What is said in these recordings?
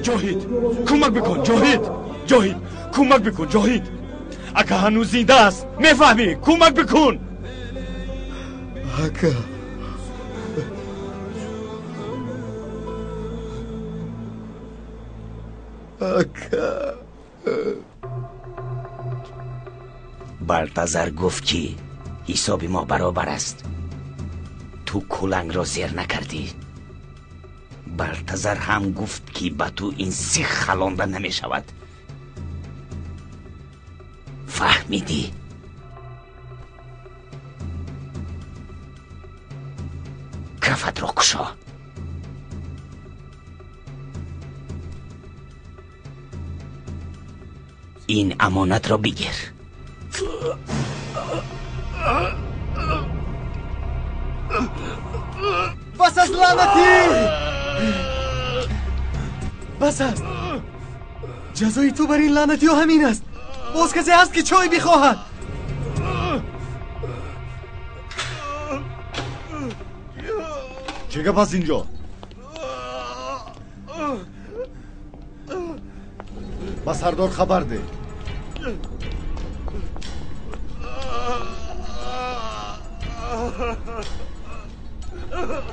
Ҷоҳид, кӯмак бикун. Ҷоҳид, Ҷоҳид, кӯмак бикун. Ҷоҳид, ака ҳанӯз зинда аст, мефаҳмӣ? Кӯмак бикун. Ака, ака. Балтазар гуфт, ки ҳисоби мо баробар аст. Ту кулангро зер накардӣ. Балтазар ҳам гуфт, ки ба ту ин сих халонда намешавад. Фаҳмидӣ? Кафатро кушо. Ин амонатро бигир. Бас аст, лаънатӣ! Бас аст! Ҷазои ту бар ин лаънатиҳо ҳамин аст. Боз касе ҳаст, ки чой бихоҳад? Чӣ гап аст инҷо? Ба сардор хабар деҳ.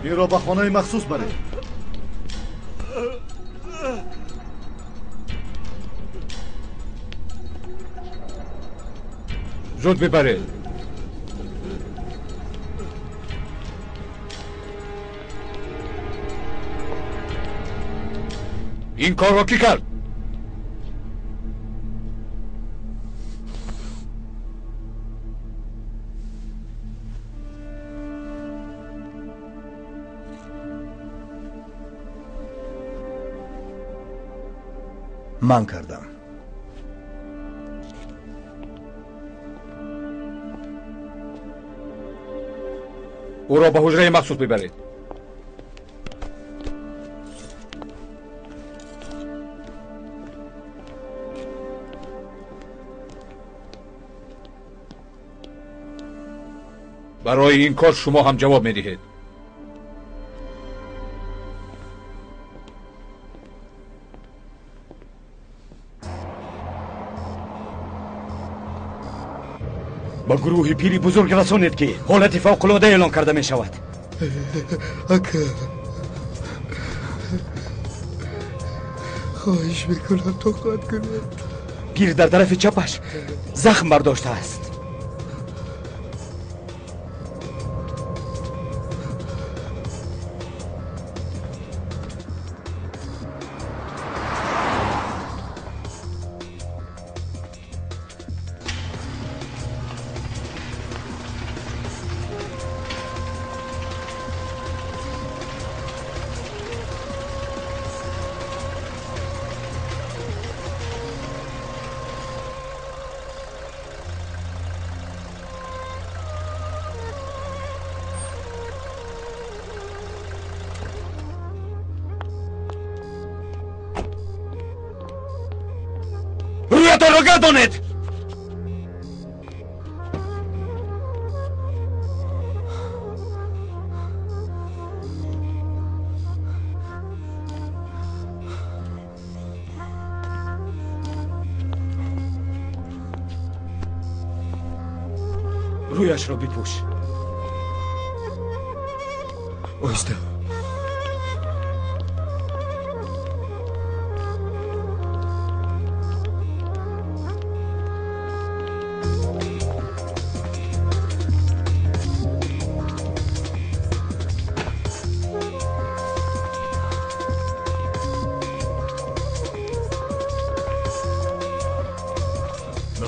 Инро ба хонаи махсус баред. Зуд бибаред. Ин корро кӣ кард? Ман кардам. Ӯро ба ҳуҷраи махсус бибаред. Барои ин кор шумо ҳам ҷавоб медиҳед. Ба гурӯҳи пири бузург расонед, ки ҳолати фавқулода эълон карда мешавад. Ака, хоҳиш мекунам, тоқат кунед. Пир дар тарафи чапаш захм бардоштааст. Рӯятонро гардонед. Рӯяшро бипӯш. Оҳиста.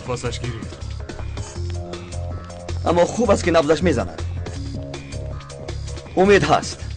нафасаш гирифт. Аммо хуб аст, ки набзаш мезанад. Умед ҳаст.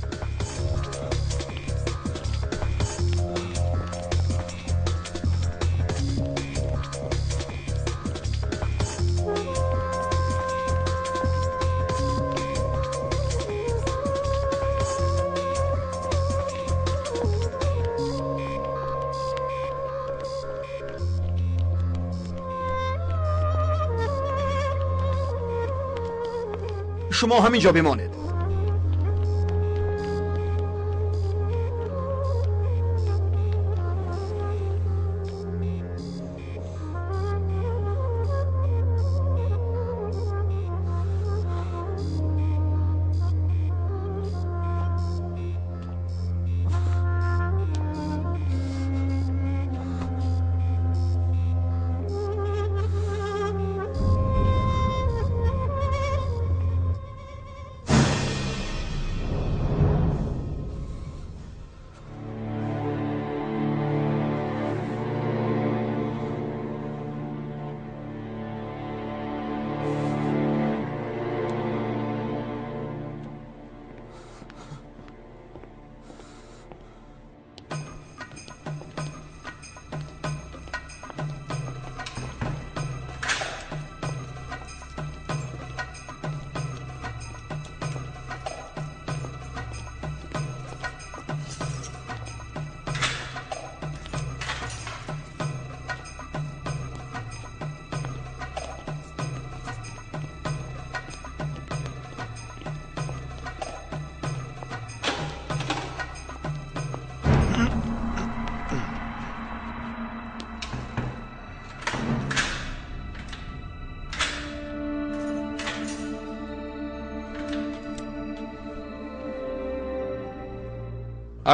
Шумо ҳамин ҷо бимонед.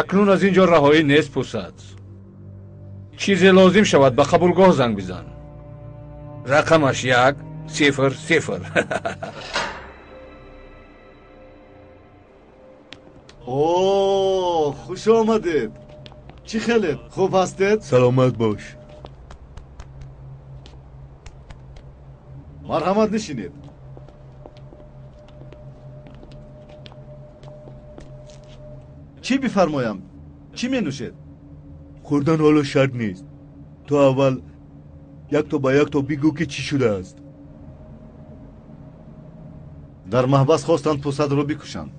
Акнун аз ин ҷо раҳоӣ нест, Пусад. Чизе лозим шавад, ба қабулгоҳ занг бизан. Рақамаш 100. О, хуш омадед. Чӣ хелед? Хуб ҳастед? Саломат бош. Марҳамат, нишинед. Чӣ бифармоям? Чӣ менӯшед? Хӯрдан ҳоло шарт нест. Ту аввал якто ба якто бигӯ, ки чӣ шудааст. Дар маҳбас хостанд Пусадро бикушанд.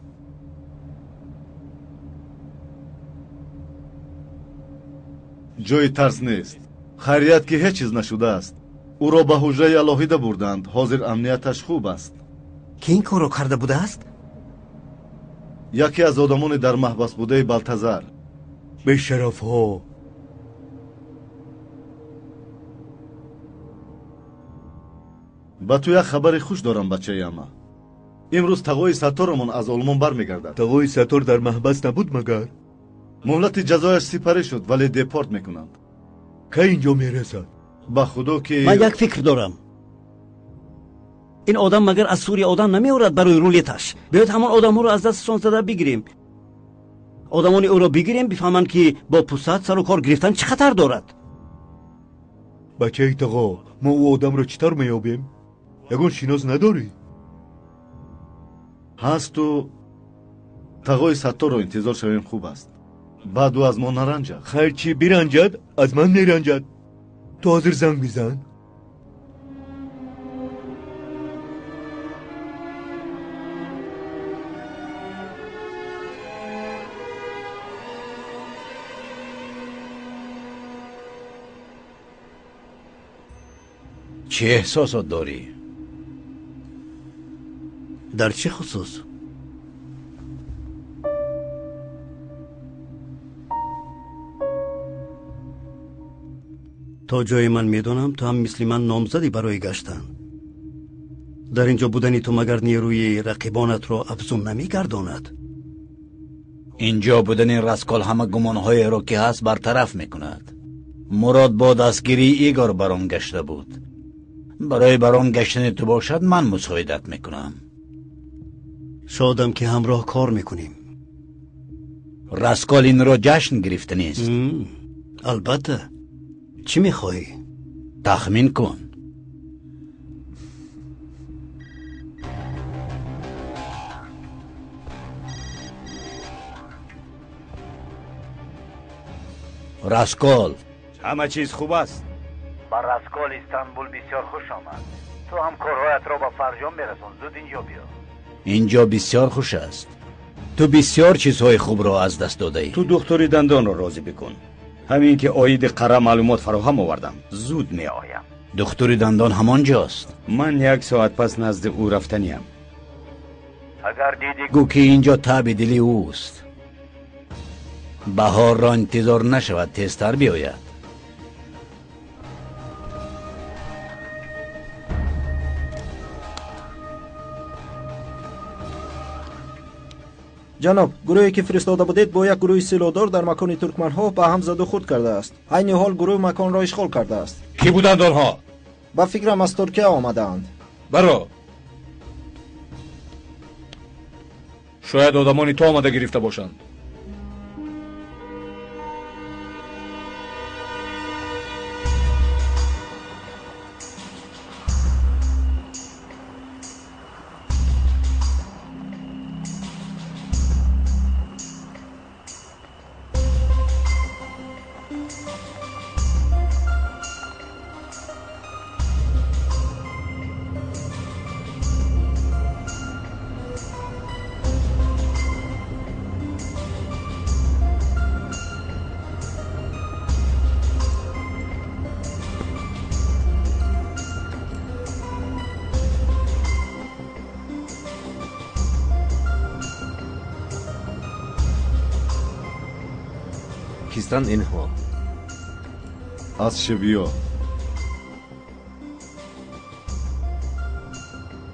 Ҷои тарс нест. Хайрият, ки ҳеҷ чиз нашудааст. Ӯро ба ҳуҷраи алоҳида бурданд. Ҳозир амнияташ хуб аст. Ки ин корро карда будааст? Яке аз одамони дар маҳбас будаи Балтазар. Бешарафҳо. Ба ту як хабари хуш дорам, бачаи ама. Имрӯз тағои Сатторамон аз Олмон бармегардад. Тағои Саттор дар маҳбас набуд магар? Муҳлати ҷазояш сипарӣ шуд, вале депорт мекунанд. Кай инҷо мерасад? Ба худо ки ман як фикр дорам. Ин одам магар аз Сурия одам намеорад барои рулеташ? Биёед ҳамон одамҳоро аз дасташон зада бигирем. Одамони ӯро бигирем, бифаҳманд, ки бо Пусад сару кор гирифтан чӣ хатар дорад. Бачаи тағо, мо ӯ одамро чӣ тавр меёбем? Ягон шинос надорӣ? Ҳасту тағои Сатторро интизор шавем хуб аст. Баъд ӯ аз мо наранҷад. Хайр, чӣ биранҷад, аз ман меранҷад. Ту ҳозир занг бизан. Чӣ эҳсосот дорӣ? Дар чӣ хусус? То ҷое ман медонам, ту ҳам мисли ман номзадӣ барои гаштан. Дар инҷо будани ту магар нерӯи рақибонатро афзун намегардонад? Инҷо будани Раскол ҳама гумонҳоеро ки ҳаст бартараф мекунад. Мурод бо дастгирии Игор барон гашта буд. Барои барон гаштани ту бошад ман мусоидат мекунам. Шодам ки ҳамроҳ кор мекунем. Раскол инро ҷашн гирифта нест. Албатта. Чӣ мехоҳӣ? Тахмин кун. Раскол, ҳама чиз хуб аст. Ба Раскол Истанбул бисёр хуш омад. Ту ҳам корҳоятро ба фарҷом мерасон, зуд инҷо биё. Инҷо бисёр хуш аст. Ту бисёр чизҳои хубро аз даст додаӣ. Ту духтури дандонро розӣ бикун. Ҳамин ки оиди қара маълумот фароҳам овардам, зуд меоям. Духтури дандон ҳамон ҷост. Ман як соат пас назди ӯ рафтаниям. Агар дидӣ, гӯ ки инҷо таби дили ӯст. Баҳорро интизор нашавад, тезтар биёяд. Ҷаноб, гурӯҳе ки фиристода будед бо як гурӯҳи силоҳдор дар макони туркманҳо ба ҳам заду хурд кардааст. Айни ҳол гурӯҳ маконро ишғол кардааст. Кӣ буданд онҳо? Ба фикрам аз Туркия омадаанд. Баро. Шояд одамони ту омада гирифта бошанд. Кистанд инҳо? Аз Шибиё.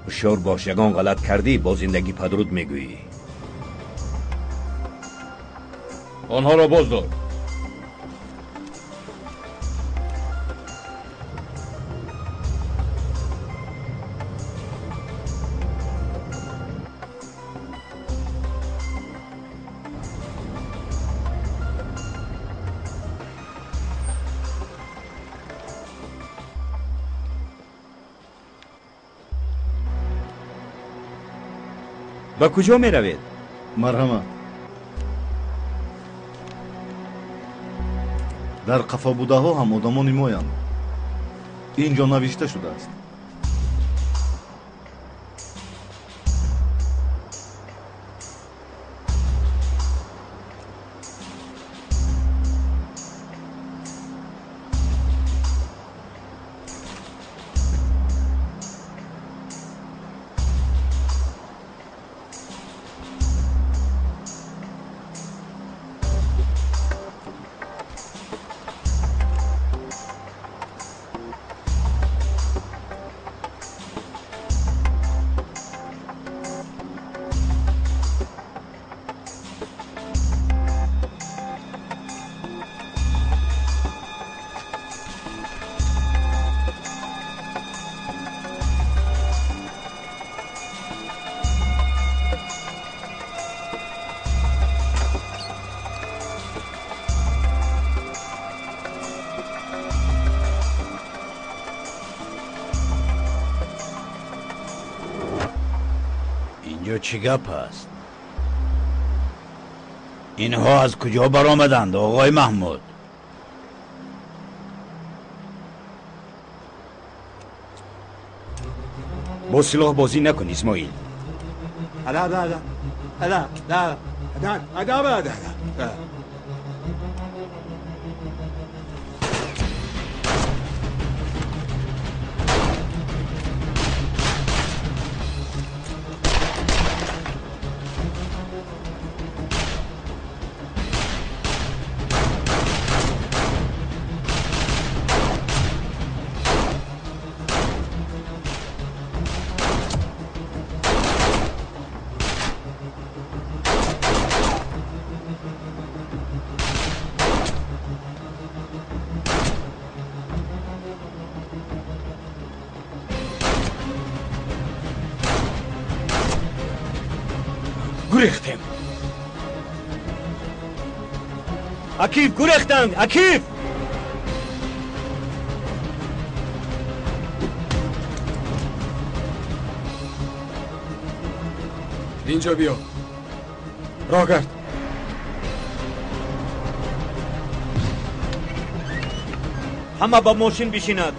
Ҳушёр бош, ягон ғалат кардӣ, бо зиндагӣ падруд мегӯӣ. Онҳоро боздор. Ба куҷо меравед? Марҳамат. Дар қафобудаҳо ҳам одамони моянд. Ин ҷо навишта шудааст. Инҷо чӣ гап аст? Инҳо аз куҷо баромаданд, оғои Маҳмуд? Бо силоҳ бозӣ накун, Исмоил. Гурехтем. Акиф, гурехтанд! Акиф! Инҷо биё. Роҳ гард. Ҳама ба мошин бишинад.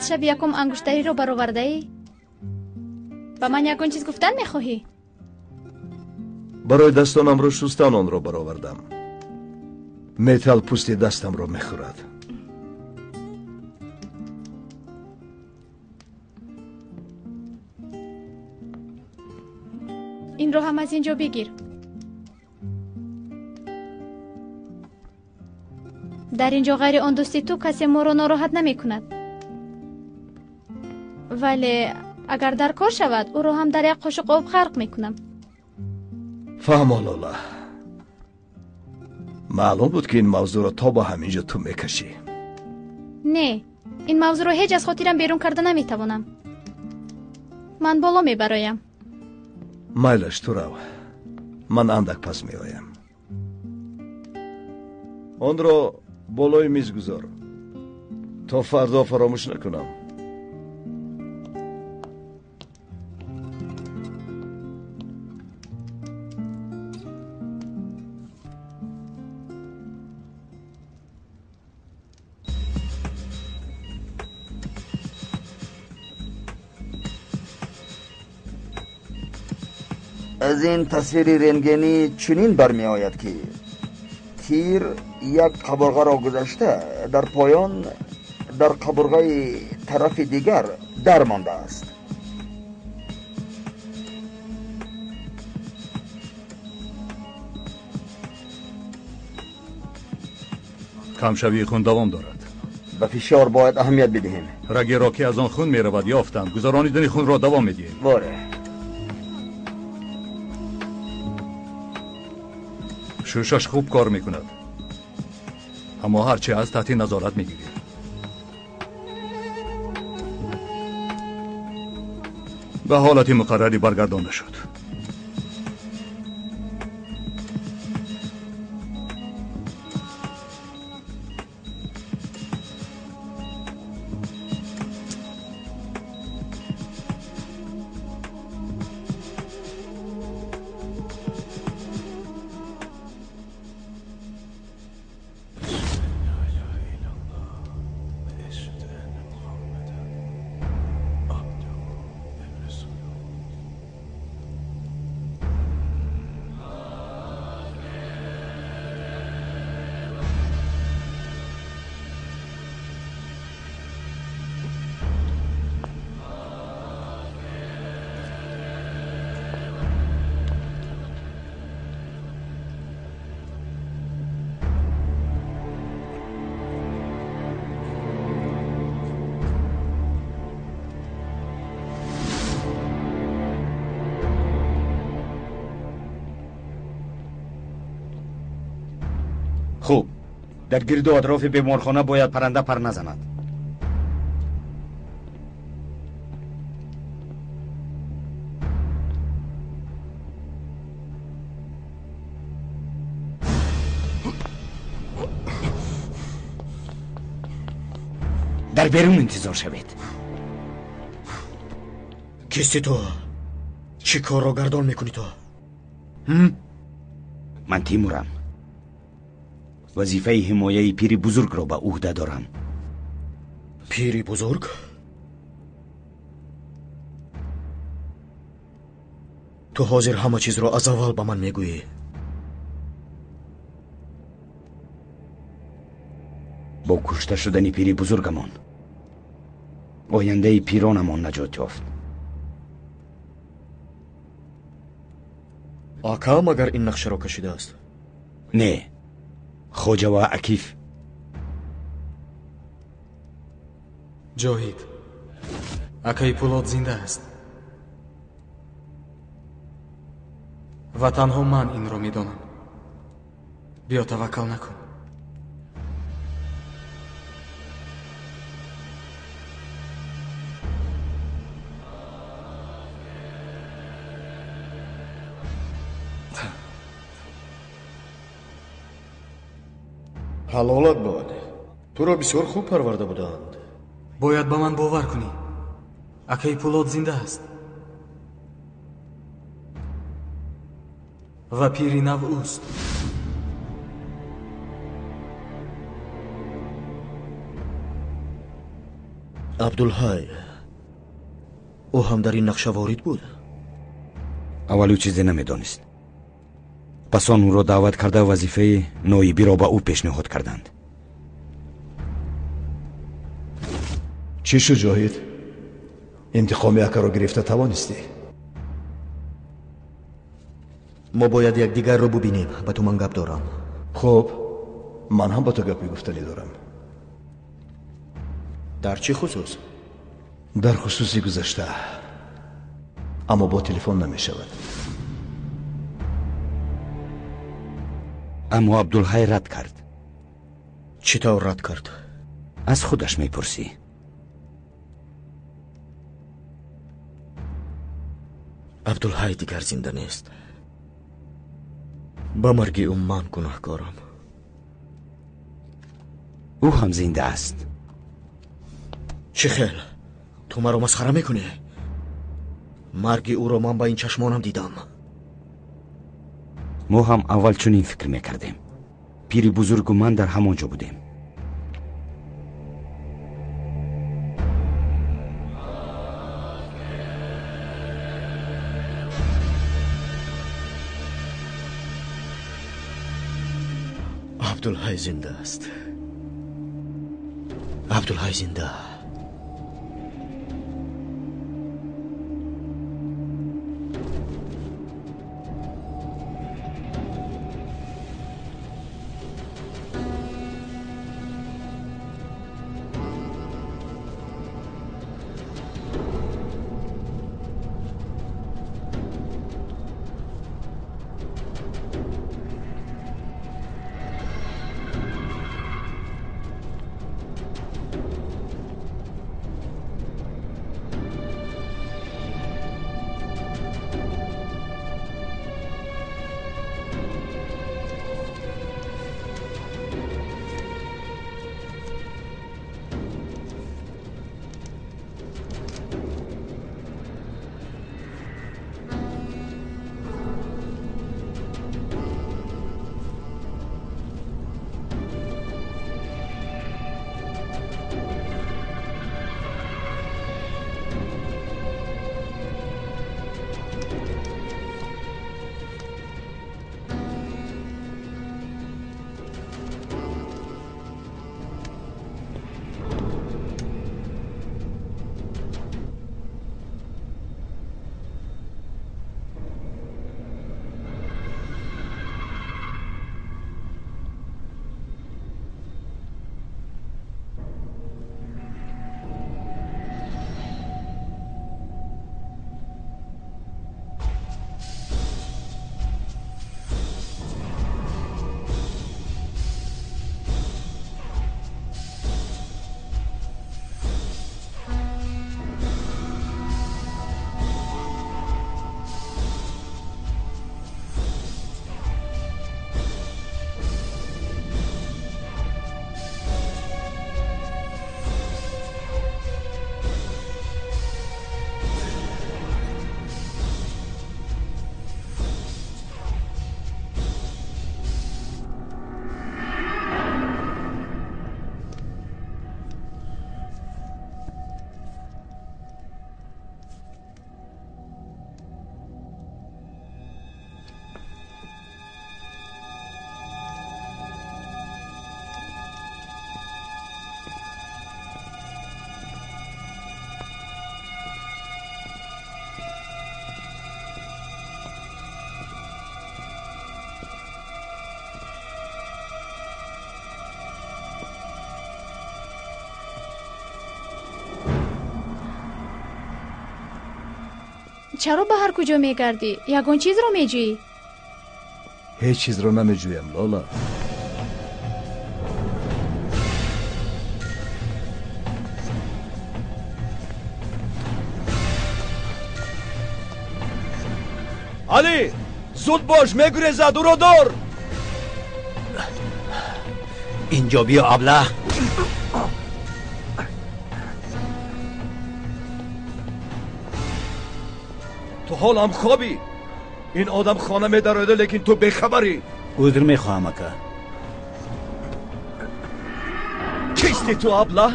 Аз шаби якум ангуштариро баровардаӣ? Ба ман ягон чиз гуфтан мехоҳӣ? Барои дастонамро шустан онро баровардам. Металл пӯсти дастамро мехӯрад. Инро ҳам аз ин ҷо бигир. Дар ин ҷо ғайри он дӯсти ту касе моро нороҳат намекунад. Вале агар дар кор шавад, ӯро ҳам дар як қошуқ об ғарқ мекунам. Фаҳмо, Лола. Маълум буд, ки ин мавзӯъро то ба ҳамин ҷо ту мекашӣ. Не, ин мавзӯъро ҳеҷ аз хотирам берун карда наметавонам. Ман боло мебароям. Майлаш, ту рав. Ман андак пас меоям. Онро болои миз гузор. То фардо фаромӯш накунам. Аз ин тасвири рентгенӣ чунин бармеояд, ки тир як қабурғаро гузашта дар поён дар қабурғаи тарафи дигар дар мондааст. Камшавии хун давом дорад. Ба фишор бояд аҳамият бидиҳем. Рагеро, ки аз он хун меравад, ёфтанд. Гузаронидани хунро давом медиҳем. Боре. Шушаш хуб кор мекунад, аммо ҳарчи ҳаст таҳти назорат мегирем. Ба ҳолати муқаррарӣ баргардонда шуд. Хуб, дар гирду атрофи беморхона бояд парранда пар назанад. Дар берун интизор шавед. Кисти ту? Чӣ корро гардон мекунӣ ту? Ман Тимурам. Вазифаи ҳимояи пири бузургро ба ӯҳда дорам. Пири бузург? Ту ҳозир ҳама чизро аз аввал ба ман мегӯӣ. Бо кушта шудани пири бузургамон ояндаи пиронамон наҷот ёфт. Ака магар ин нақшаро кашидааст? Не, хоҷа ва Акиф. Ҷоҳид, акаи Пулод зинда аст ва танҳо ман инро медонам. Биё, таваккал накун. Ҳалолат бод. Туро бисёр хуб парварда буданд. Бояд ба ман бовар кунӣ. Акаи Пулод зинда аст ва пири нав ӯст. Абдулҳай, ӯ ҳам дар ин нақша ворид буд? Аввал ӯ чизе намедонист. Пас он ӯро даъват карда вазифаи ноибиро ба ӯ пешниҳод карданд. Чӣ шуд, Ҷоҳид? Интиқоми акаро гирифта тавонистӣ? Мо бояд якдигарро бубинем. Ба ту ман гап дорам. Хуб, ман ҳам ба ту гапи гуфтанӣ дорам. Дар чӣ хусус? Дар хусуси гузашта. Аммо бо телефон намешавад. Аммо Абдулҳай рад кард. Чӣ тавр рад кард? Аз худаш мепурсӣ. Абдулҳай дигар зинда нест. Ба марги ӯ ман гунаҳкорам. Ӯ ҳам зинда аст. Чӣ хел? Ту маро масхара мекунӣ? Марги ӯро ман ба ин чашмонам дидам. Мо ҳам аввал чунин фикр мекардем. Пири бузургу ман дар ҳамон ҷо будем. Абдулҳай зинда аст. Абдулҳай зинда. Чаро ба ҳар куҷо мегардӣ? Ягон чизро меҷӯӣ? Ҳеҷ чизро намеҷӯям, Лола. Алӣ, зуд бош, мегурезад, ӯро дор! Инҷо биё, аблаҳ! Ту ҳолам хобӣ. Ин одам хона медарояд, лекин ту бехабарӣ. Узр мехоҳам, ака. Кисти ту, аблаҳ?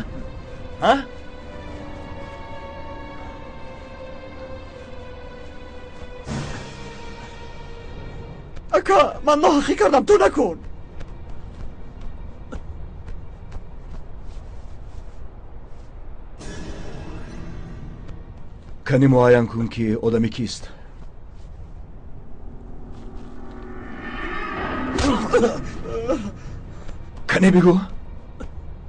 Ҳа? Ака, ман ноҳақӣ кардам, ту накун. Кани муайян кун, ки одами кист. Кане бигӯ,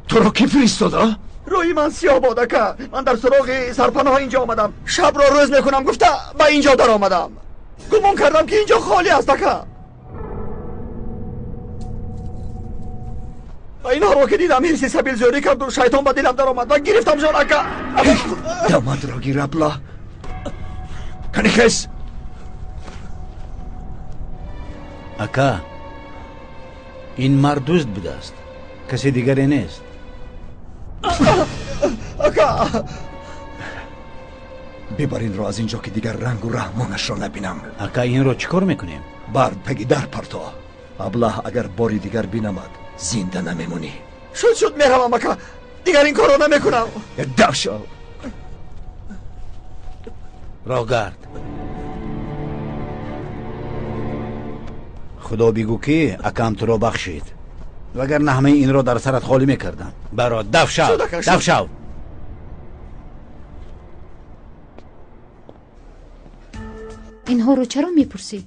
туро кӣ фиристода? Рӯи ман сиёҳ бод, ака. Ман дар суроғи сарпаноҳ инҷо омадам. Шабро рӯз мекунам гуфта ба инҷо даромадам. Гумон кардам, ки инҷо холӣ аст, ака. Ва инҳоро ки дидам, ҳирси сабил зӯрӣ карду шайтон ба дилам даромад ва гирифтамшон, ака. Дамадро гир, абла. Кани хес. Ака, ин мард дузд будааст, касе дигаре нест. Ака! Бибар инро аз ин ҷо, ки дигар рангу раҳмонашро набинам. Ака, инро чӣ кор мекунем? Бар таги дар парто. Аблаҳ, агар бори дигар бинамад, зинда намемонӣ. Шуд, шуд, меравам, ака. Дигар ин корро намекунам. Дав шав. Роҳгард. Худо бигӯ, ки акам туро бахшид, вагарна ҳамаи инро дар сарат холӣ мекардам. Баро, дав шав, дав шав. Инҳоро чаро мепурсӣ?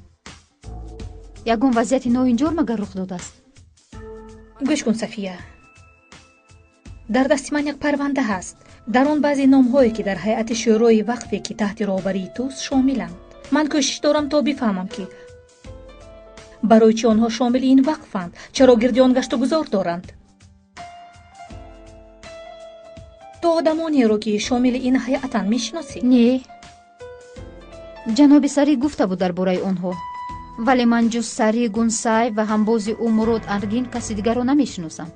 Ягон вазъияти ноинҷор магар рух додааст? Гӯш кун, Сафия, дар дасти ман як парванда ҳаст. Дар он баъзе номҳое, ки дар ҳайати шӯрои вақфе, ки таҳти роҳбарии туст, шомиланд. Ман кӯшиш дорам, то бифаҳмам, ки барои чӣ онҳо шомили ин вақфанд, чаро гирди он гаштугузор доранд. Ту одамонеро, ки шомили ин ҳайатанд, мешиносӣ? Не, ҷаноби Сарӣ гуфта буд дар бораи онҳо, вале ман ҷуз Сарӣ Гунсай ва ҳамбози ӯ Мурод Аргин каси дигарро намешиносам.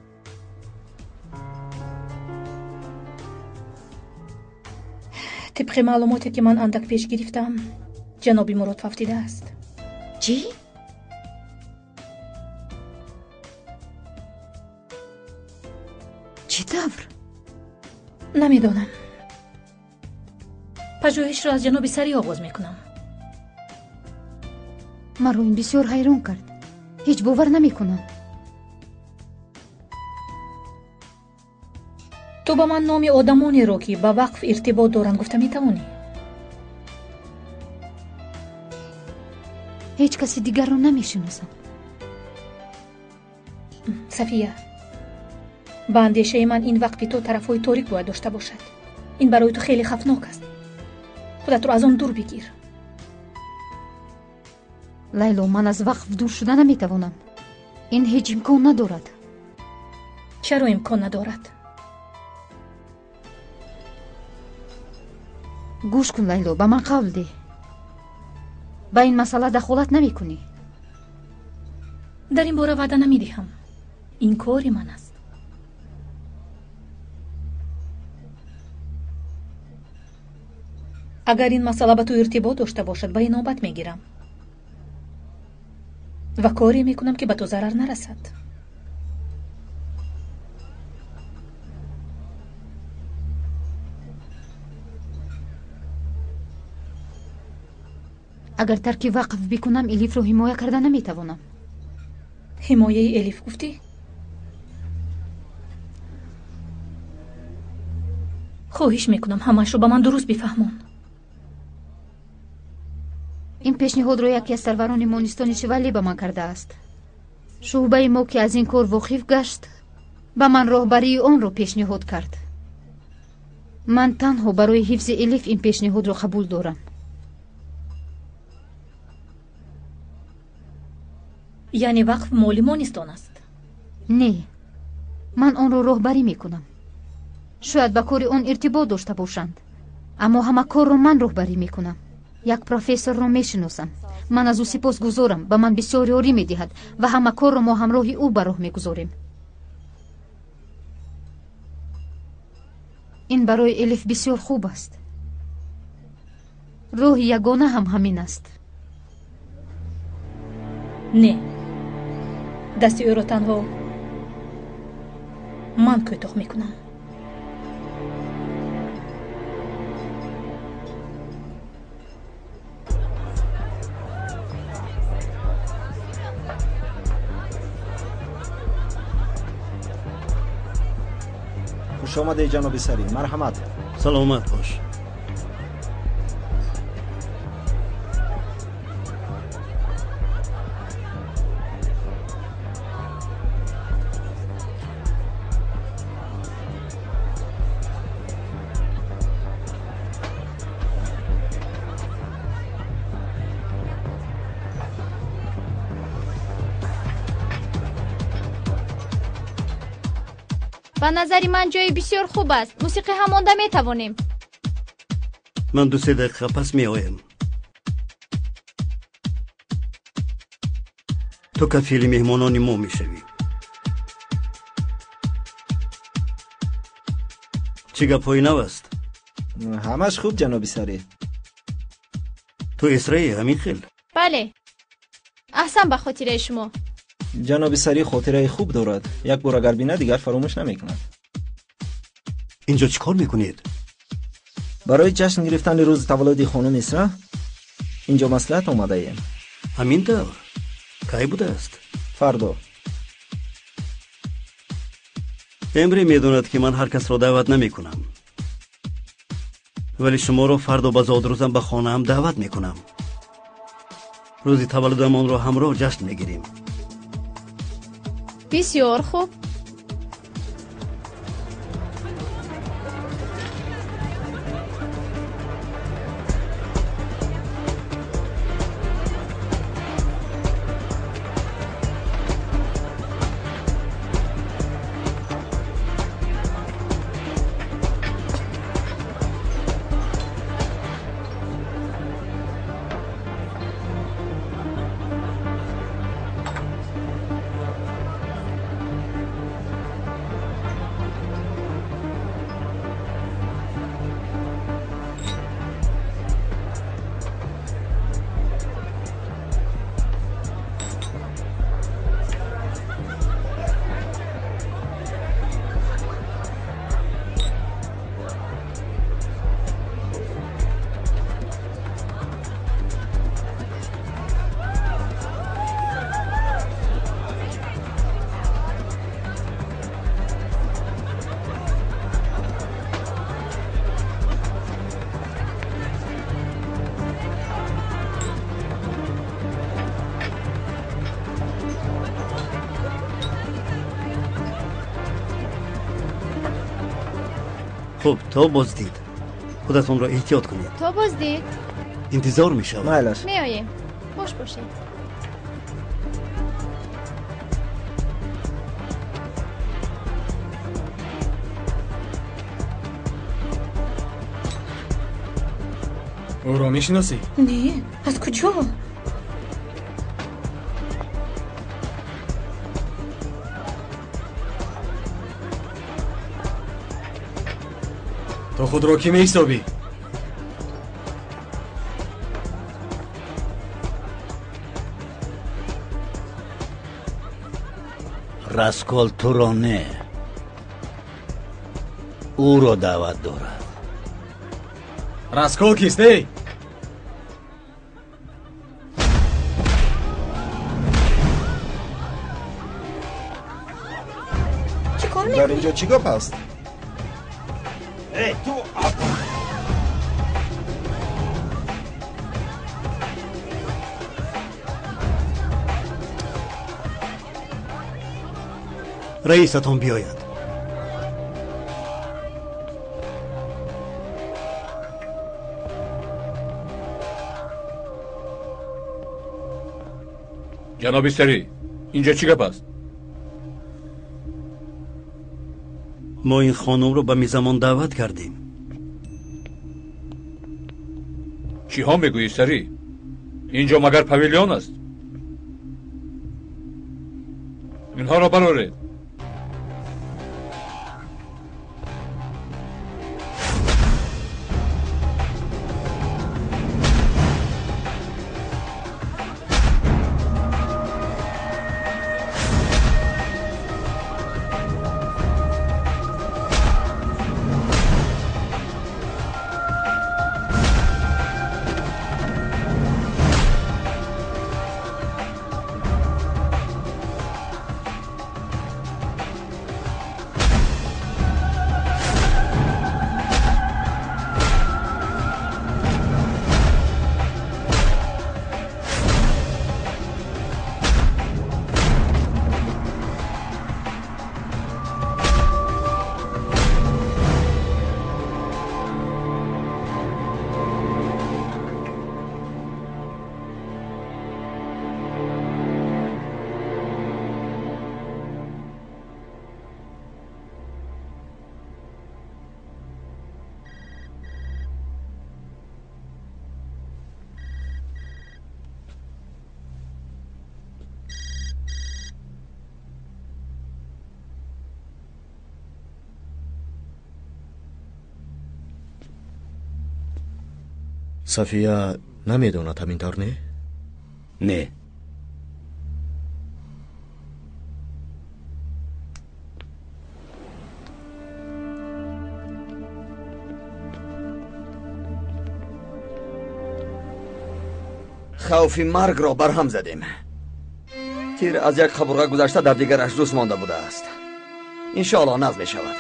Тибқи маълумоте, ки ман андак пеш гирифтам, ҷаноби Мурод фавтидааст. Чӣ? Чӣ тавр? Намедонам. Пажӯҳишро аз ҷаноби Сарӣ оғоз мекунам. Маро ин бисёр ҳайрон кард. Ҳеҷ бовар намекунам. Ту ба ман номи одамонеро, ки ба вақф иртибот доранд, гуфта метавонӣ? Ҳеҷ каси дигарро намешиносам. Сафия, ба андешаи ман, ин вақфи ту тарафҳои торик бояд дошта бошад. Ин барои ту хеле хавфнок аст. Худатро аз он дур бигир. Лайло, ман аз вақф дур шуда наметавонам. Ин ҳеҷ имкон надорад. Чаро имкон надорад? Гӯш кун, Лайло, ба ман қавл деҳ, ба ин масъала дахолат намекунӣ. Дар ин бора ваъда намедиҳам. Ин кори ман аст. Агар ин масъала ба ту иртибот дошта бошад, ба инобат мегирам ва коре мекунам, ки ба ту зарар нарасад. Агар тарки вақф бикунам, Элифро ҳимоя карда наметавонам. Ҳимояи Элиф гуфтӣ? Хоҳиш мекунам, ҳамаашро ба ман дуруст бифаҳмон. Ин пешниҳодро яке аз сарварони монистони Шевале ба ман кардааст. Шӯъбаи мо, ки аз ин кор воқиф гашт, ба ман роҳбарии онро пешниҳод кард. Ман танҳо барои ҳифзи Элиф ин пешниҳодро қабул дорам. Яъне вақф моли монистон аст? Не, ман онро роҳбарӣ мекунам. Шояд ба кори он иртибот дошта бошанд, аммо ҳама корро ман роҳбарӣ мекунам. Як профессорро мешиносам. Ман аз ӯ сипосгузорам, ба ман бисёр ёрӣ медиҳад ва ҳама корро мо ҳамроҳи ӯ ба роҳ мегузорем. Ин барои Элиф бисёр хуб аст. Роҳи ягона ҳам ҳамин аст. Не, дасти ӯро танҳо ман кӯтоҳ мекунам. Хуш омадед, ҷаноби Сарӣ, марҳамат. Саломат бош. Ба назари ман, ҷои бисёр хуб аст. Мусиқӣ ҳам монда метавонем. Ман 2-се дақиқа пас меоям. Ту кафили меҳмонони мо мешавӣ. Чӣ гапҳои нав аст? Ҳамаш хуб, ҷаноби Сарӣ. Ту Эсраи, ҳамин хел? Бале, аҳсан ба хотираи шумо. Ҷаноби Сарӣ хотираи хуб дорад. Як бор агар бинад, дигар фаромӯш намекунад. Инҷо чӣ кор мекунед? Барои ҷашн гирифтани рӯзи таваллуди хонум Исра инҷо маслиҳат омадаем. Ҳамин тавр? Кай будааст? Фардо. Эмре медонад, ки ман ҳар касро даъват намекунам, вале шуморо фардо ба зодрӯзам ба хонаам даъват мекунам. Рӯзи таваллудамонро ҳамроҳ ҷашн мегирем. Бисёр хуб. Хуб, то боздид. Худатонро эҳтиёт кунед. То боздид. Интизор мешавам. Майлаш. Меоем. Хуш бошед. Ӯро мешиносӣ? Не, аз куҷо? Ту худро кӣ меҳисобӣ? Раскол туро не, ӯро даъват дорад. Раскол кист, эй? Чӣ кор Дар мекунӣ? инҷо чӣ гап аст? Эй, ту. Раисатон биёяд. Ҷаноби Сарӣ, инҷо чӣ гап аст? Мо ин хонумро ба мизамон даъват кардем. Чиҳо мегӯӣ, Сарӣ? Инҷо магар павилион аст? Инҳоро бароред. Сафия намедонад, ҳамин тавр не? Не. Хавфи маргро барҳам задем. Тир аз як қабурға гузашта дар дигараш дӯст монда будааст. Иншоаллоҳ наз мешавад.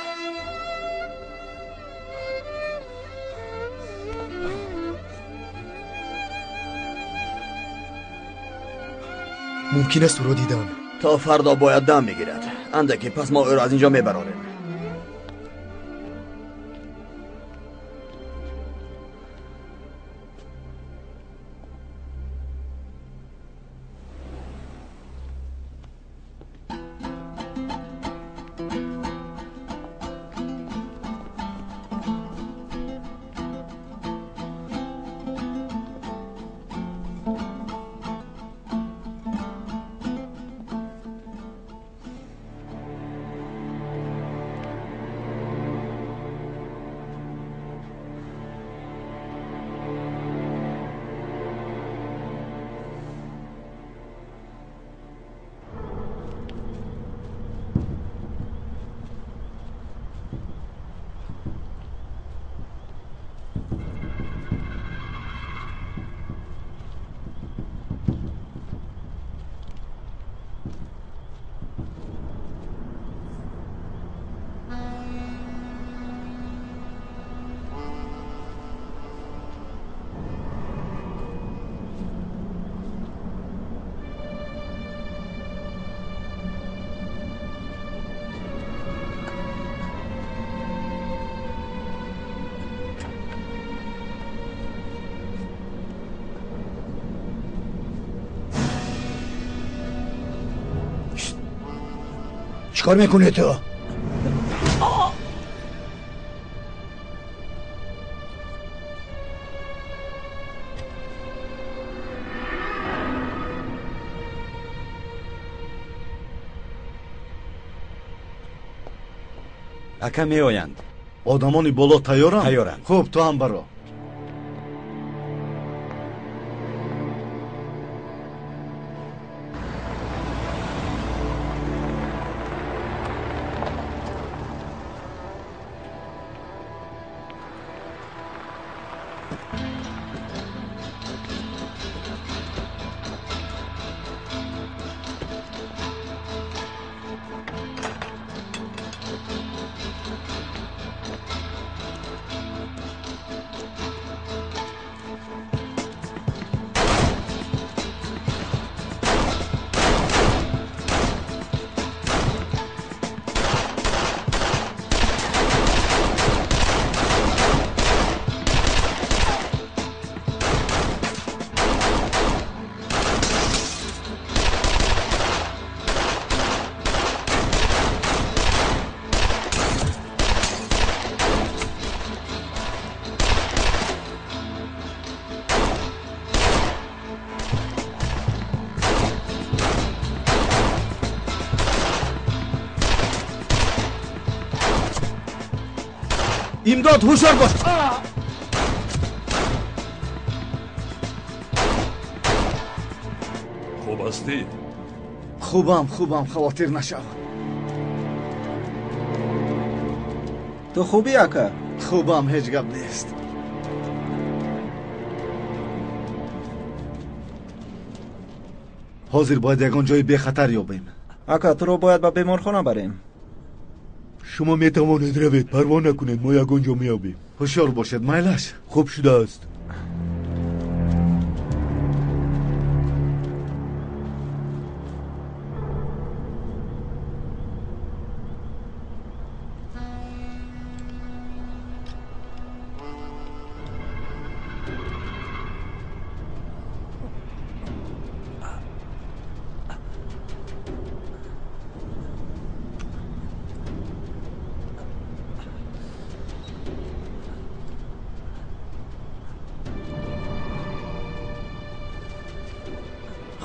Мумкин аст ӯро дидам. То фардо бояд дам бигирад. Андаке пас мо ӯро аз инҷо мебарорем. چیکار میکنی تو؟ Ака меоянд. Одамони боло тайёранд? Тайёранд. Хуб, ту ҳам баро. Имдод, ҳушёр бош! Хуб ҳастӣ? Хубам, хубам, хавотир нашав. Ту хубӣ, ака? Хубам, ҳеҷ гап нест. Ҳозир бояд ягон ҷои бехатар ёбем. Ака, туро бояд ба беморхона барем. Шумо метавонед равед, парво накунед, мо ягон ҷо меёбем. Ҳушёр бошед, майлаш. Хуб шудааст.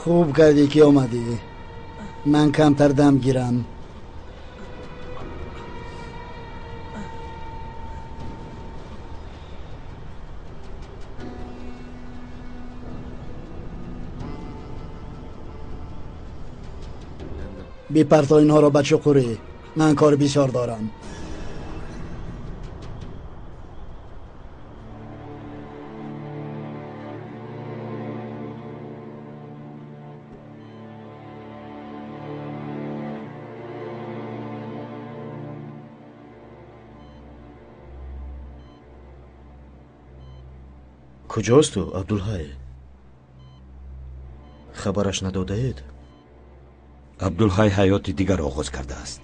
Хуб кардӣ ки омадӣ. Ман камтар дам гирам. Бипарто инҳоро ба чуқурӣ. Ман кори бисёр дорам. Куҷост ӯ, Абдулҳай? Хабараш надодаед? Абдулҳай ҳаёти дигар оғоз кардааст.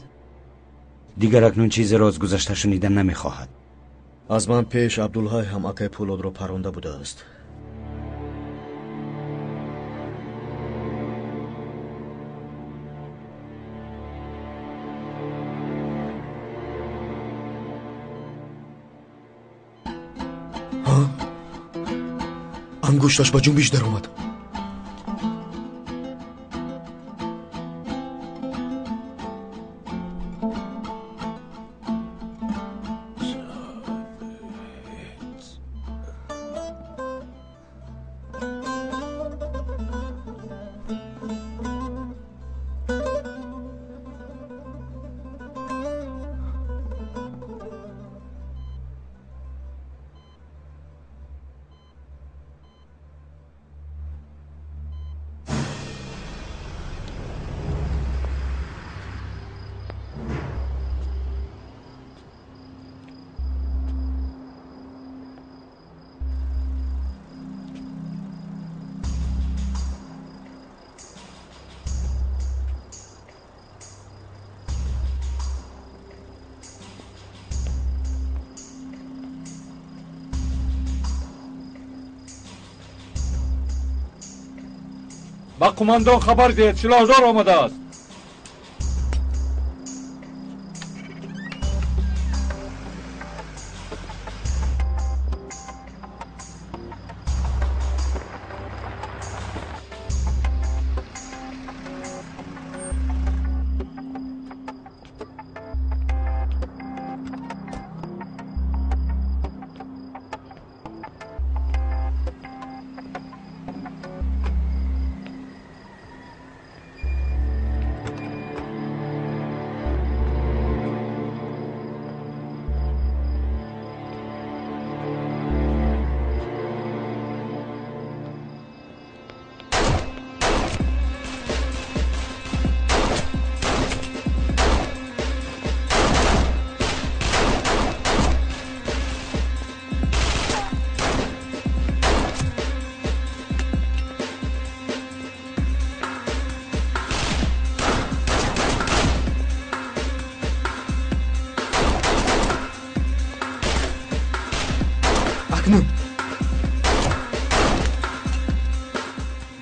Дигар акнун чизеро аз гузашта шунида намехоҳад. Аз ман пеш Абдулҳай ҳам акай Пӯлодро паронда будааст. Ангушташ ба ҷунбиш даромад. Ба қумандон хабар диҳед, силоҳдор омадааст.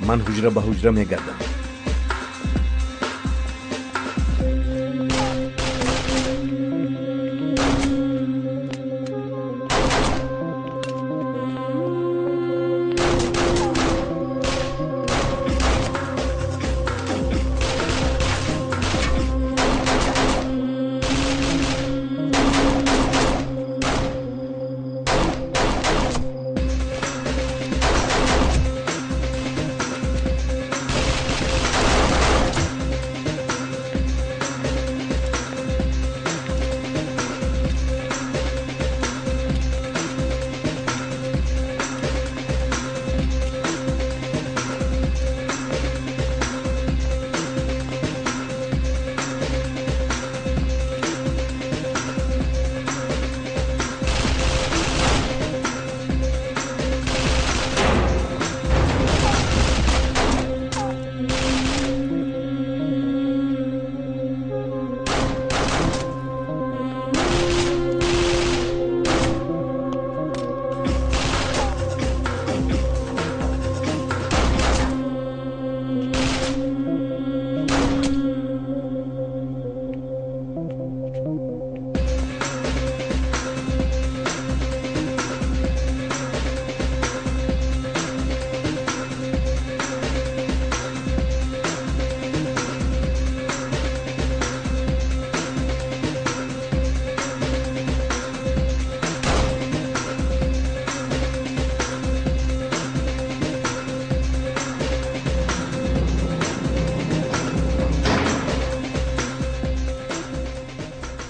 Ман ҳуҷра ба ҳуҷра мегардам.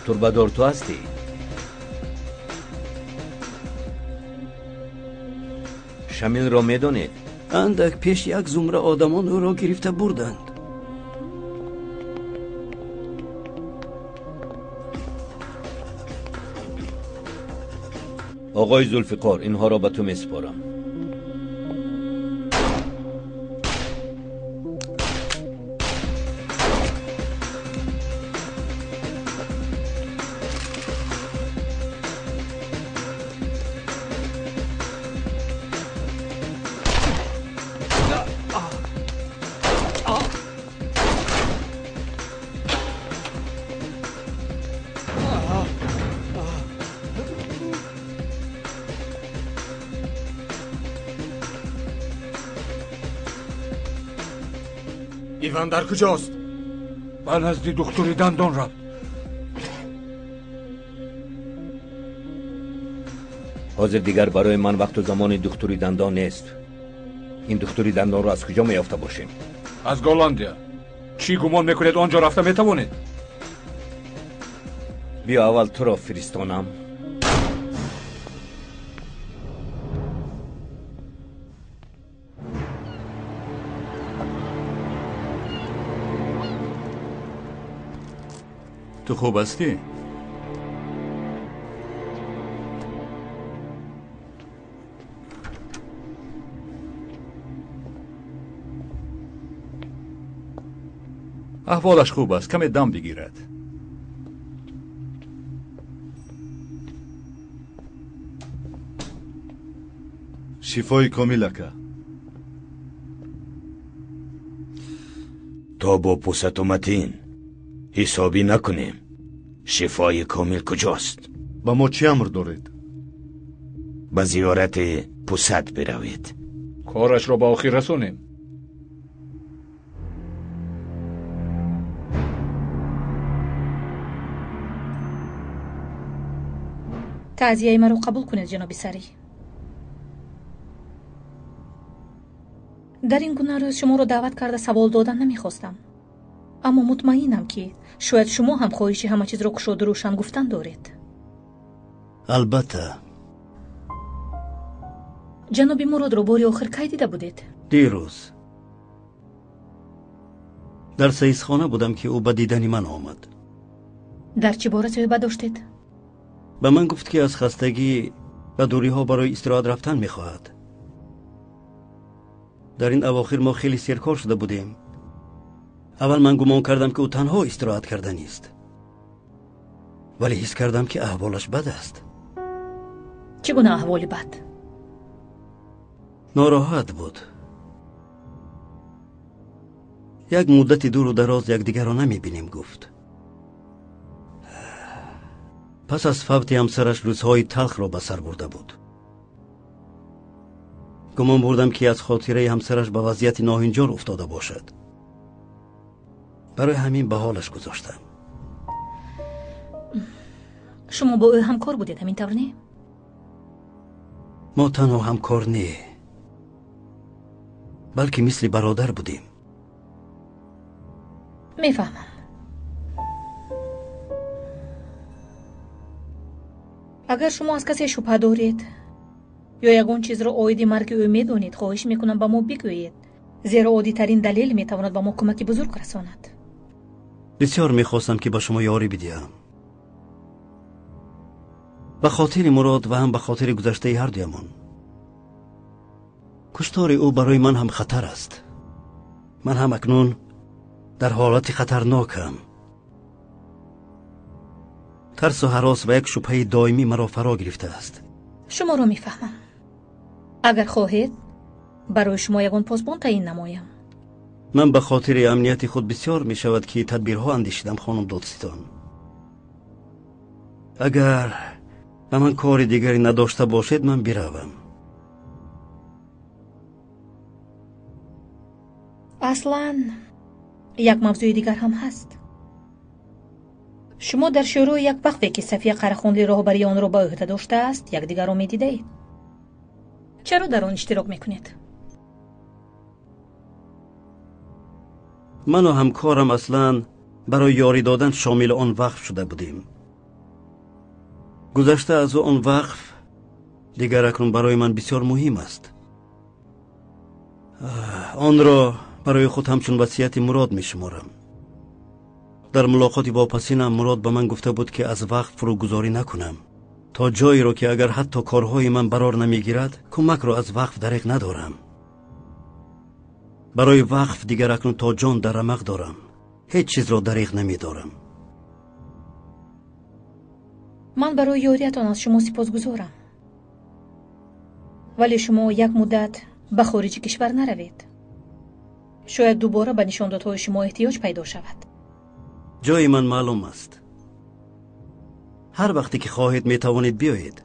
Турбадор ту ҳастӣ? Шамилро медонед? Андак пеш як зумра одамон ӯро гирифта бурданд. Оғои Зулфиқор, инҳоро ба ту месупорам. Иван дар куҷост? Ба назди духтури дандон рафт. Ҳозир дигар барои ман вақту замони духтури дандон нест. Ин духтури дандонро аз куҷо меёфта бошем? Аз Голландия. Чӣ гумон мекунед, он ҷо рафта метавонед? Биё аввал туро фиристонам. Ту хуб ҳастӣ? Аҳволаш хуб аст, каме дам бигирад. Шифои комил, ака. То бо пусату матин ҳисобӣ накунем, шифои комил куҷост? Ба мо чӣ амр доред? Ба зиёрати пусат биравед. Корашро ба охир расонем. Таъзияи маро қабул кунед, ҷаноби Сарӣ. Дар ин гуна рӯз шуморо даъват карда савол додан намехостам, аммо мутмаинам, ки шояд шумо ҳам хоҳиши ҳама чизро кушоду рӯшан гуфтан доред. Албатта. Ҷаноби Муродро бори охир кай дида будед? Дирӯз дар саисхона будам, ки ӯ ба дидани ман омад. Дар чӣ бора суҳбат доштед? Ба ман гуфт, ки аз хастагӣ ба дуриҳо барои истироҳат рафтан мехоҳад. Дар ин авохир мо хеле серкор шуда будем. Аввал ман гумон кардам, ки ӯ танҳо истироҳат карданист, вале ҳис кардам, ки аҳволаш бад аст. Чӣ гуна аҳволи бад? Нороҳат буд. Як муддати дуру дароз якдигарро намебинем, гуфт. Пас аз фавти ҳамсараш рӯзҳои талхро ба сар бурда буд. Гумон бурдам, ки аз хотираи ҳамсараш ба вазъияти ноҳинҷор уфтода бошад. Барои ҳамин ба ҳолаш гузоштам. Шумо бо ӯ ҳамкор будед, ҳамин тавр не? Мо танҳо ҳамкор не, балки мисли бародар будем. Мефаҳмам. Агар шумо аз касе шубҳа доред ё ягон чизро оиди марги ӯ медонед, хоҳиш мекунам ба мо бигӯед, зеро оддитарин далел метавонад ба мо кӯмаки бузург расонад. Бисёр мехостам, ки ба шумо ёрӣ бидиҳам. Ба хотири Мурод ва ҳам ба хотири гузаштаи ҳардуямон. Куштори ӯ барои ман ҳам хатар аст. Ман ҳам акнун дар ҳолати хатарнокам. Тарсу ҳарос ва як шубҳаи доимӣ маро фаро гирифтааст. Шуморо мефаҳмам. Агар хоҳед, барои шумо ягон посбон таъин намоям. Ман ба хотири амнияти худ бисёр мешавад, ки тадбирҳо андешидам, хонум додситон. Агар ба ман кори дигаре надошта бошед, ман биравам. Аслан як мавзӯи дигар ҳам ҳаст. Шумо дар шӯрои як вақфе, ки Сафия Қарахонли роҳбарии онро ба ӯҳда доштааст, якдигарро медидаед. Чаро дар он иштирок мекунед? Ману ҳамкорам аслан барои ёрӣ додан шомили он вақф шуда будем. Гузашта аз он вақф дигар акнун барои ман бисёр муҳим аст. Онро барои худ ҳамчун васияти Мурод мешуморам. Дар мулоқоти вопасинам Мурод ба ман гуфта буд, ки аз вақф фурӯгузорӣ накунам, то ҷойеро ки агар ҳатто корҳои ман барор намегирад, кӯмакро аз вақф дареғ надорам. Барои вақф дигар акнун то ҷон дар рамақ дорам, ҳеҷ чизро дареғ намедорам. Ман барои ёриятон аз шумо сипосгузорам, вале шумо як муддат ба хориҷи кишвар наравед. Шояд дубора ба нишондодҳои шумо эҳтиёҷ пайдо шавад. Ҷои ман маълум аст. Ҳар вақте ки хоҳед метавонед биёед.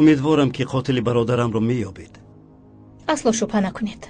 Умедворам, ки қотили бародарамро меёбед. Асло шубҳа накунед.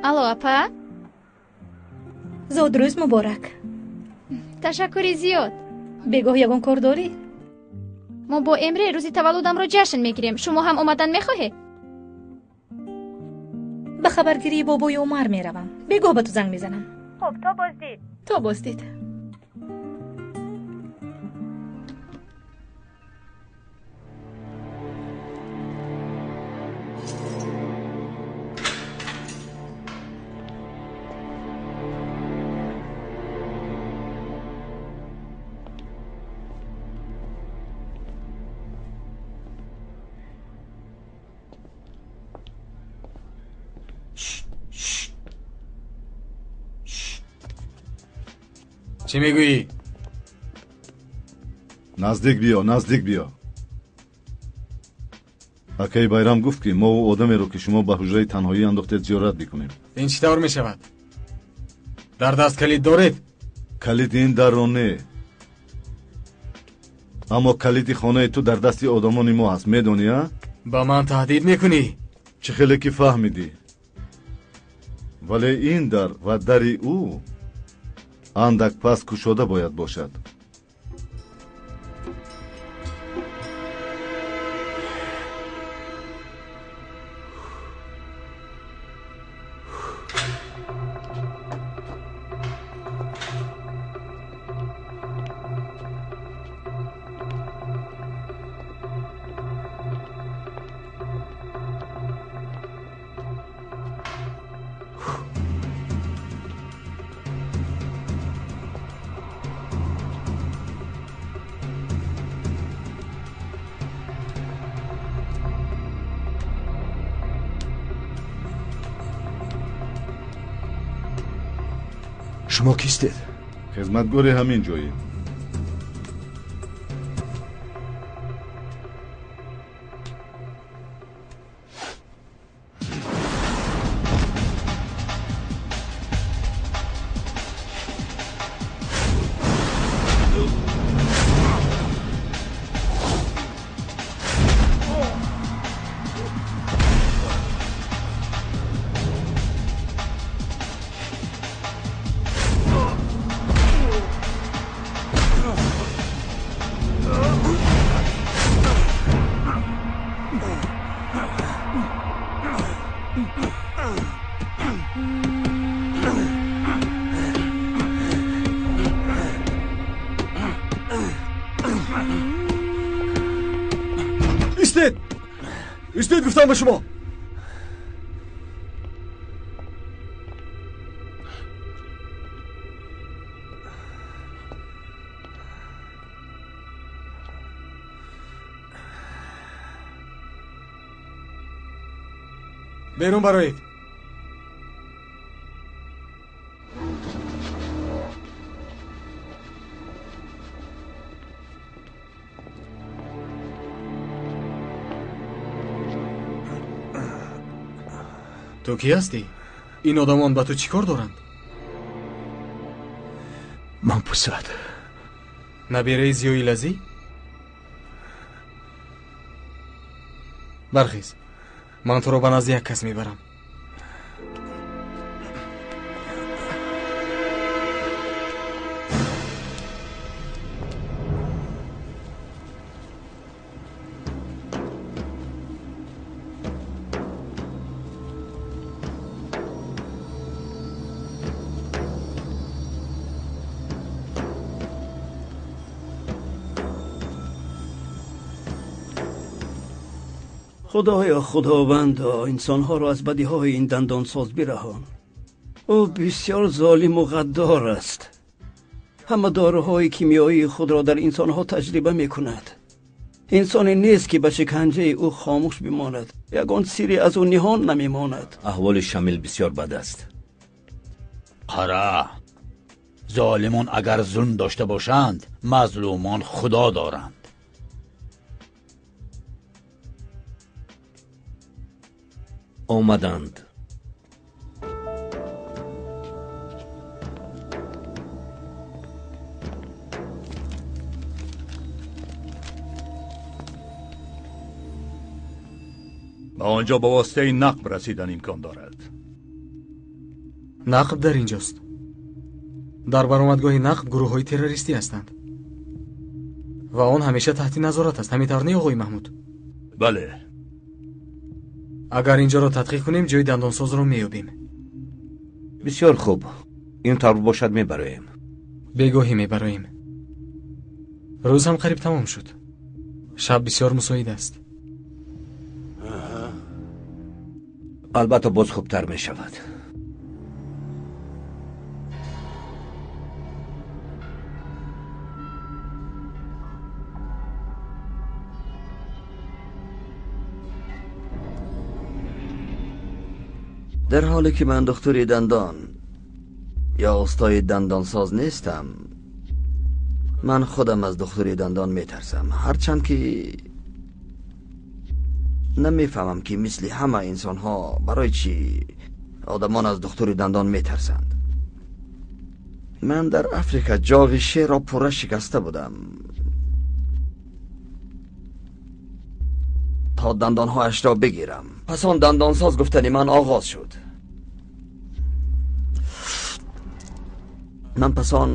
Алло, апа? Зодрӯз муборак. Ташаккури зиёд. Бегоҳ ягон кор дорӣ? Мо бо Эмре рӯзи таваллудамро ҷашн мегирем. Шумо ҳам омадан мехоҳед? Ба хабаргирии бобои Умар меравам. Бегоҳ ба ту занг мезанам. Хуб, то боздид. То боздид. Чӣ мегӯӣ? Наздик биё, наздик биё. Акаи Байрам гуфт, ки мо ӯ одамеро, ки шумо ба ҳуҷраи танҳоӣ андохтед, зиёрат бикунем. Ин чӣ тавр мешавад? Дар даст калид доред? Калиди ин дарро не, аммо калиди хонаи ту дар дасти одамони мо ҳаст, медонӣ, а? Ба ман таҳдид мекунӣ? Чӣ хеле ки фаҳмидӣ. Вале ин дар ва дари ӯ андак пас кушода бояд бошад. Шумо кистед? Хизматгори ҳамин ҷоем. Истед! Истед, гуфтам ба шумо! Берун бароед. Ту кӣ ҳастӣ? Ин одамон ба ту чӣ кор доранд? Ман пусад. Набираи Зиёи Лазӣ? Бархез, ман туро ба назди як кас мебарам. Худоё, Худовандо, инсонҳоро аз бадиҳои ин дандонсоз бираҳон. Ӯ бисёр золиму ғаддор аст. Ҳама доруҳои кимиёии худро дар инсонҳо таҷриба мекунад. Инсоне нест, ки ба шиканҷаи ӯ хомӯш бимонад. Ягон сирре аз ӯ ниҳон намемонад. Аҳволи Шамил бисёр бад аст. Қара, золимон агар зулм дошта бошанд, мазлумон худо доранд. Омаданд. Ба он ҷо ба воситаи нақб расидан имкон дорад. Нақб дар инҷост. Дар баромадгоҳи нақб гурӯҳҳои террористӣ ҳастанд ва он ҳамеша таҳти назорат аст. Ҳамин тавр не, оғои Маҳмуд? Бале. Агар инҷоро тадқиқ кунем, ҷои дандонсозро меёбем. Бисёр хуб. Ин тавр бошад, мебароем. Бегоҳӣ мебароем. Рӯз ҳам қариб тамом шуд. Шаб бисёр мусоид аст. Албатта, боз хубтар мешавад. Дар ҳоле ки ман духтури дандон ё устои дандонсоз нестам, ман худам аз духтури дандон метарсам, ҳарчанд ки намефаҳмам, ки мисли ҳама инсонҳо барои чӣ одамон аз духтури дандон метарсанд. Ман дар Африка ҷоғи шерро пурра шикаста будам то дандонҳояшро бигирам. Пас он дандонсоз гуфтани ман оғоз шуд. Ман пас он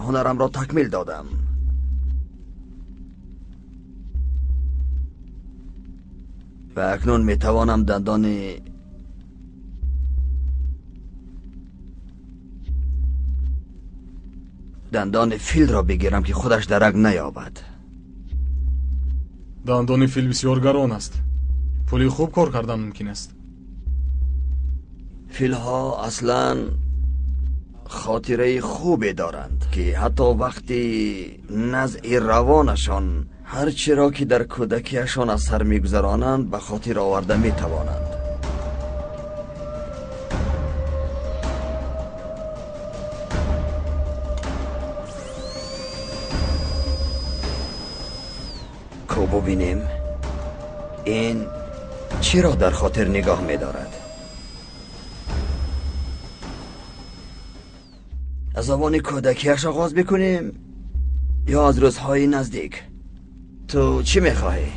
ҳунарамро такмил додам. Ва акнун метавонам дандони филро бигирам, ки худаш дарак наёбад. Дандони фил бисёр гарон аст. Пули хуб кор кардан мумкин аст. Филҳо аслан хотираи хубе доранд, ки ҳатто вақти назъи равонашон ҳар чиро ки дар кӯдакиашон аз сар мегузаронанд, ба хотир оварда метавонанд. Ко бубинем, ин чиро дар хотир нигоҳ медорад. Аз овони кӯдакиаш оғоз бикунем ё аз рӯзҳои наздик? Ту чӣ мехоҳӣ?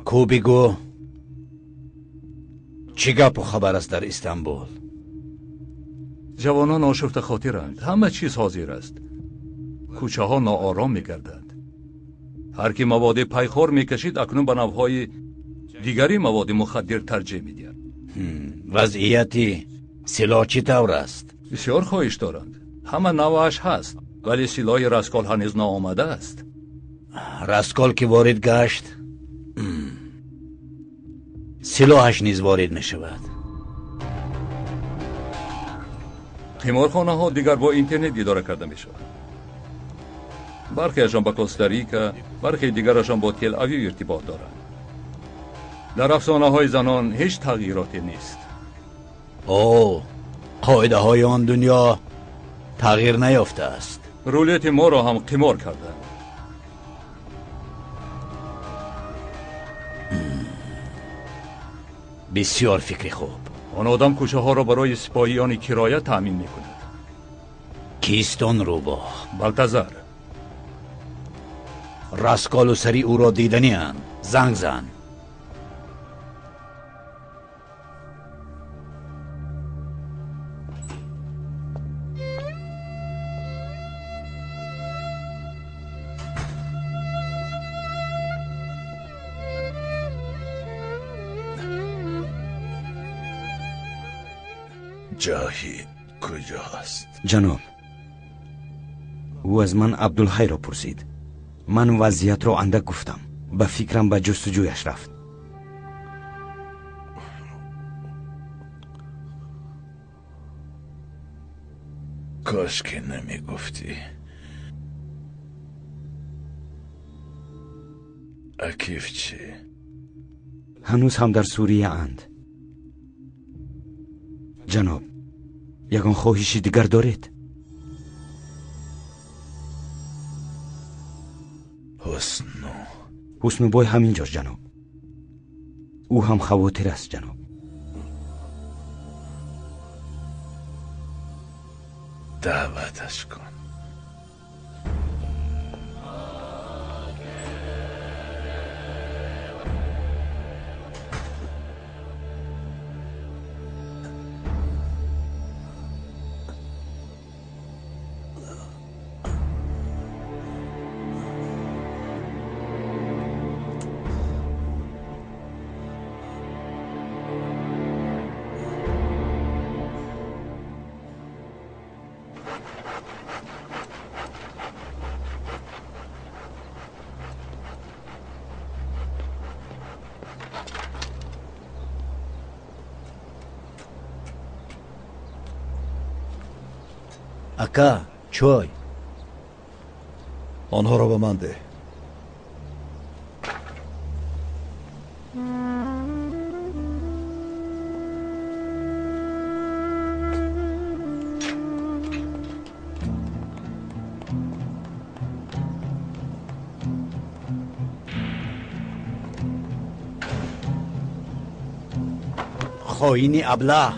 Ку бигӯ, чӣ гапу хабар аст дар Истанбул? Ҷавонон ошуфта хотиранд. Ҳама чиз ҳозир аст. Кӯчаҳо ноором мегарданд. Ҳар ки маводи пайхор мекашид, акнун ба навъҳои дигари маводи мухаддир тарҷеҳ медиҳад. Вазъияти силоҳ чӣ тавр аст? Бисёр хоҳиш доранд. Ҳама навъаш ҳаст, вале силоҳи Раскол ҳанӯз наомадааст. Раскол ки ворид гашт, силоҳаш низ ворид мешавад. Қиморхонаҳо дигар бо интернет идора карда мешаванд. Бархеашон ба Коста-Рика, бархе дигарашон бо Тел-Авив иртибот доранд. Дар афсонаҳои занон ҳеҷ тағйироте нест. О, қоидаҳои он дунё тағйир наёфтааст. Рулети моро ҳам қимор карданд. Бисёр фикри хуб. Он одам кӯчаҳоро барои сипоҳиёни кироя таъмин мекунад. Кист он рӯбоҳ? Балтазар. Расколу сари ӯро диданианд. Занг зан. Ҷоҳид куҷост? Ҷаноб, ӯ аз ман Абдулҳайро пурсид. Ман вазъиятро андак гуфтам. Ба фикрам ба ҷустуҷӯяш рафт. Кош ки намегуфтӣ. Акиф чӣ? Ҳанӯз ҳам дар Сурияанд. Ҷаноб, ягон хоҳиши дигар доред? Ҳусну. Ҳуснубой ҳаминҷост, ҷаноб. Ӯ ҳам хавотир аст, ҷаноб. Даъваташ кун. Ака, чой. Онҳоро ба ман деҳ. Хоини аблаҳ.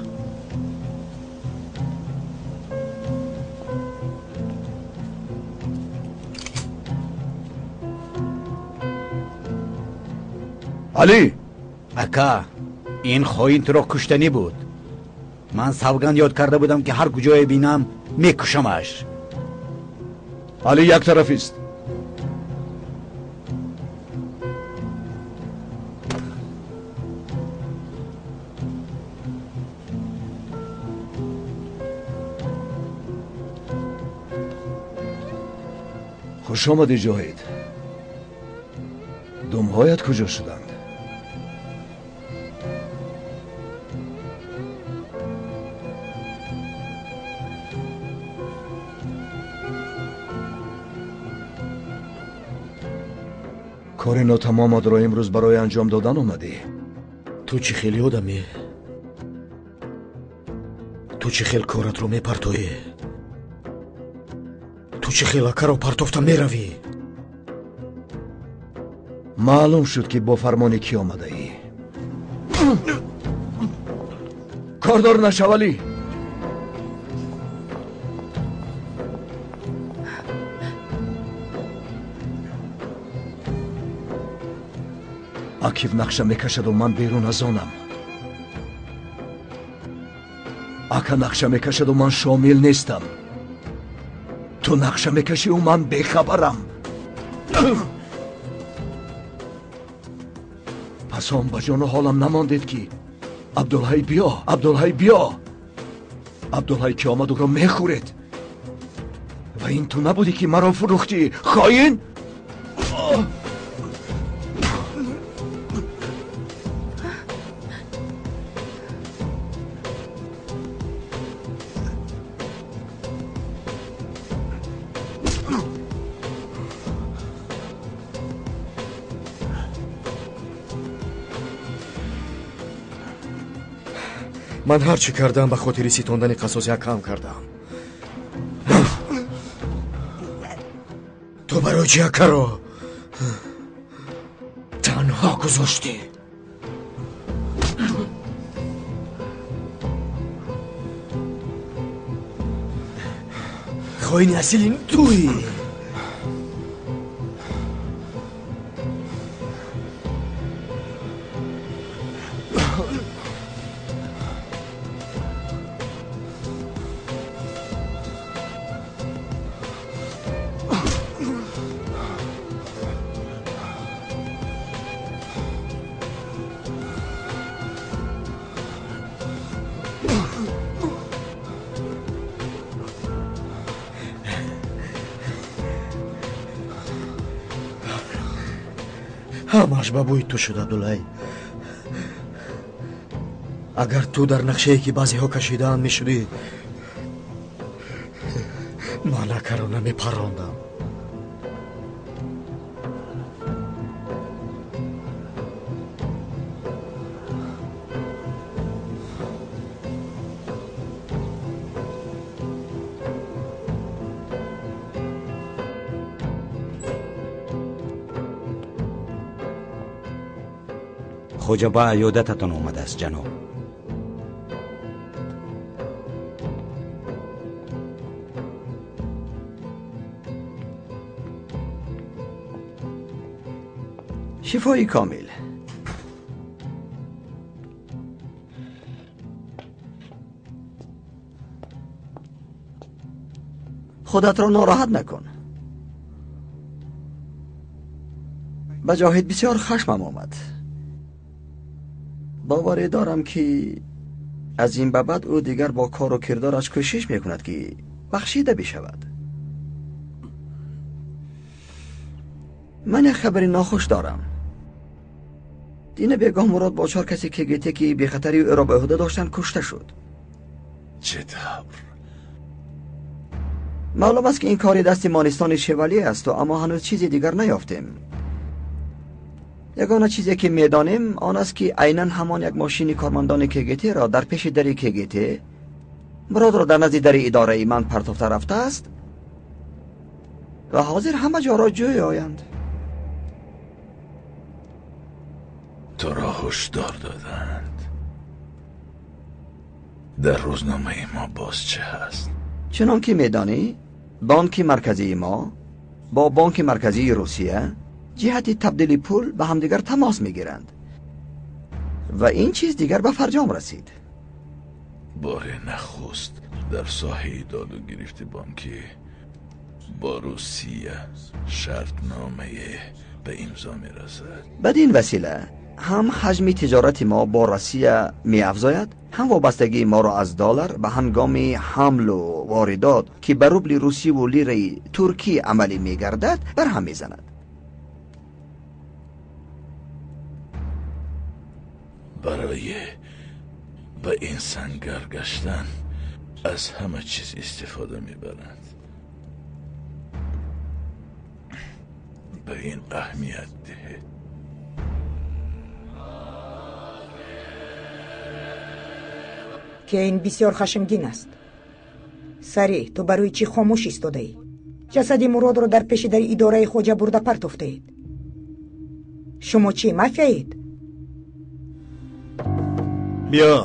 Алӣ! Ака, ин хоин туро куштанӣ буд. Ман савганд ёд карда будам, ки ҳар куҷое бинам мекушамаш. Алӣ яктарафист. Хуш омадӣ, Ҷоҳид. Думҳоят куҷо шуданд? Кори нотамоматро имрӯз барои анҷом додан омадӣ? Ту чӣ хеле одамӣ? Ту чӣ хел коратро мепартоӣ? Ту чӣ хел акаро партофта меравӣ? Маълум шуд, ки бо фармони кӣ омадаӣ. Кордор нашав, Алӣ. Акиф нақша мекашаду ман берун аз онам. Ака нақша мекашаду ман шомил нестам. Ту нақша мекашию ман бехабарам. Пас он ба ҷону ҳолам намондед, ки Абдулҳай биё, Абдулҳай биё. Абдулҳай ки омад, ӯро мехӯред. Ва ин ту набудӣ, ки маро фурӯхтӣ, хоин? Ман ҳар чӣ кардам ба хотири ситондани қасоси акам кардам. Ту барои чӣ акаро танҳо гузоштӣ? Хоини асил ин туӣ. Ҳамааш ба бӯи ту шуд, Абдуллай. Агар ту дар нақшае ки баъзеҳо кашидаанд мешудӣ, ман акаро намепарондам. Хоҷа ба аёдататон омадааст, ҷаноб. Шифои комил. Худатро нороҳат накун. Ба Ҷоҳид бисёр хашмам омад. Боварӣ дорам ки аз ин ба баъд ӯ дигар бо кору кирдораш кӯшиш мекунад ки бахшида бишавад. Ман як хабари нохуш дорам. Дина бегоҳ Мурод бо чор касе КГТ ки бехатарии ӯро ба ӯҳда доштанд кушта шуд. Чӣ тавр? Маълум аст ки ин кори дасти монистони шевалӣ аст, аммо ҳанӯз чизи дигар наёфтем. Ягона чизе ки медонем он аст ки айнан ҳамон як мошини кормандони КГТ-ро дар пеши дари КГТ Муродро дар назди дари идораи ман партофта рафтааст ва ҳозир ҳама ҷоро ҷӯй оянд. Туро ҳушдор доданд. Дар рӯзномаи мо боз чӣ ҳаст? Чунон ки медонӣ, бонки марказии мо бо бонки марказии Русия ҷиҳати табдили пул ба ҳамдигар тамос мегиранд ва ин чиз дигар ба фарҷом расид. Бори нахуст дар соҳаи доду гирифти бонкӣ бо Русия шартномае ба имзо мерасад. Бадин васила ҳам ҳаҷми тиҷорати мо бо Россия меафзояд, ҳам вобастагии моро аз доллар ба ҳангоми ҳамлу воридот ки ба рубли русиву лираи туркӣ амалӣ мегардад барҳам мезанад. Барои ба ин сангар гаштан аз ҳама чиз истифода мебаранд. Ба ин аҳамият диҳед. Кейн бисёр хашмгин аст. Сари, ту барои чӣ хомӯш истодаӣ? Ҷасади Муродро дар пеши дари идораи хоҷа бурда партофтаед. Шумо чӣ, мафияед? Биё.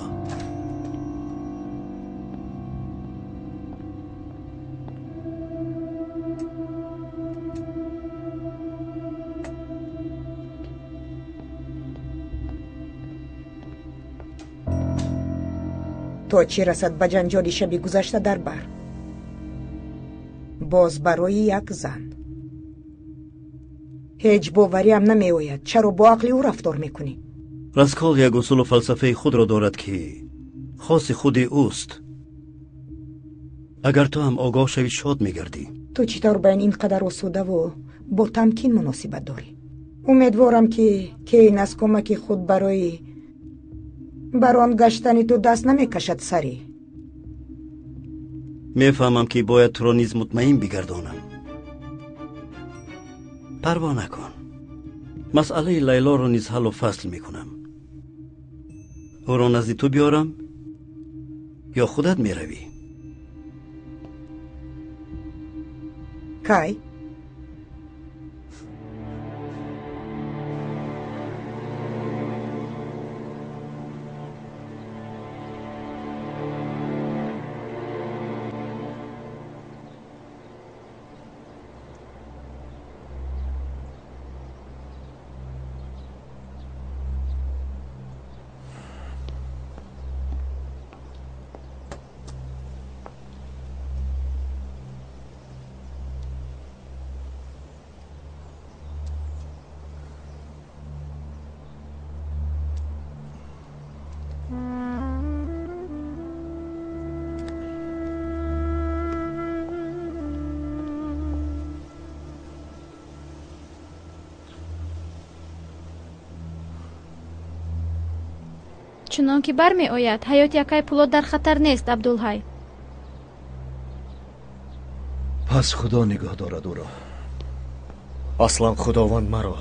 То чӣ расад ба ҷанҷоли шаби гузашта дар бар? Боз барои як зан. Ҳеҷ бовариам намеояд. Чаро бо ақли ӯ рафтор мекунӣ? Раскол як усулу фалсафаи худро дорад ки хоси худи ӯст. Агар ту ҳам огоҳ шавӣ шод мегардӣ. Ту чӣ тавр ба ин қадар осудаву бо тамкин муносибат дорӣ? Умедворам ки Кейн аз кӯмаки худ барои бар он гаштани ту даст намекашад, Сари. Мефаҳмам ки бояд туро низ мутмаин бигардонам. Парво накун. Масъалаи Лайлоро низ ҳаллу фасл мекунам. Ӯро назди ту биёрам ё худат меравӣ? Кай? Чунон ки бармеояд, ҳаёти акай Пулод дар хатар нест, Абдулҳай. Пас Худо нигоҳ дорад ӯро. Аслан Худованд маро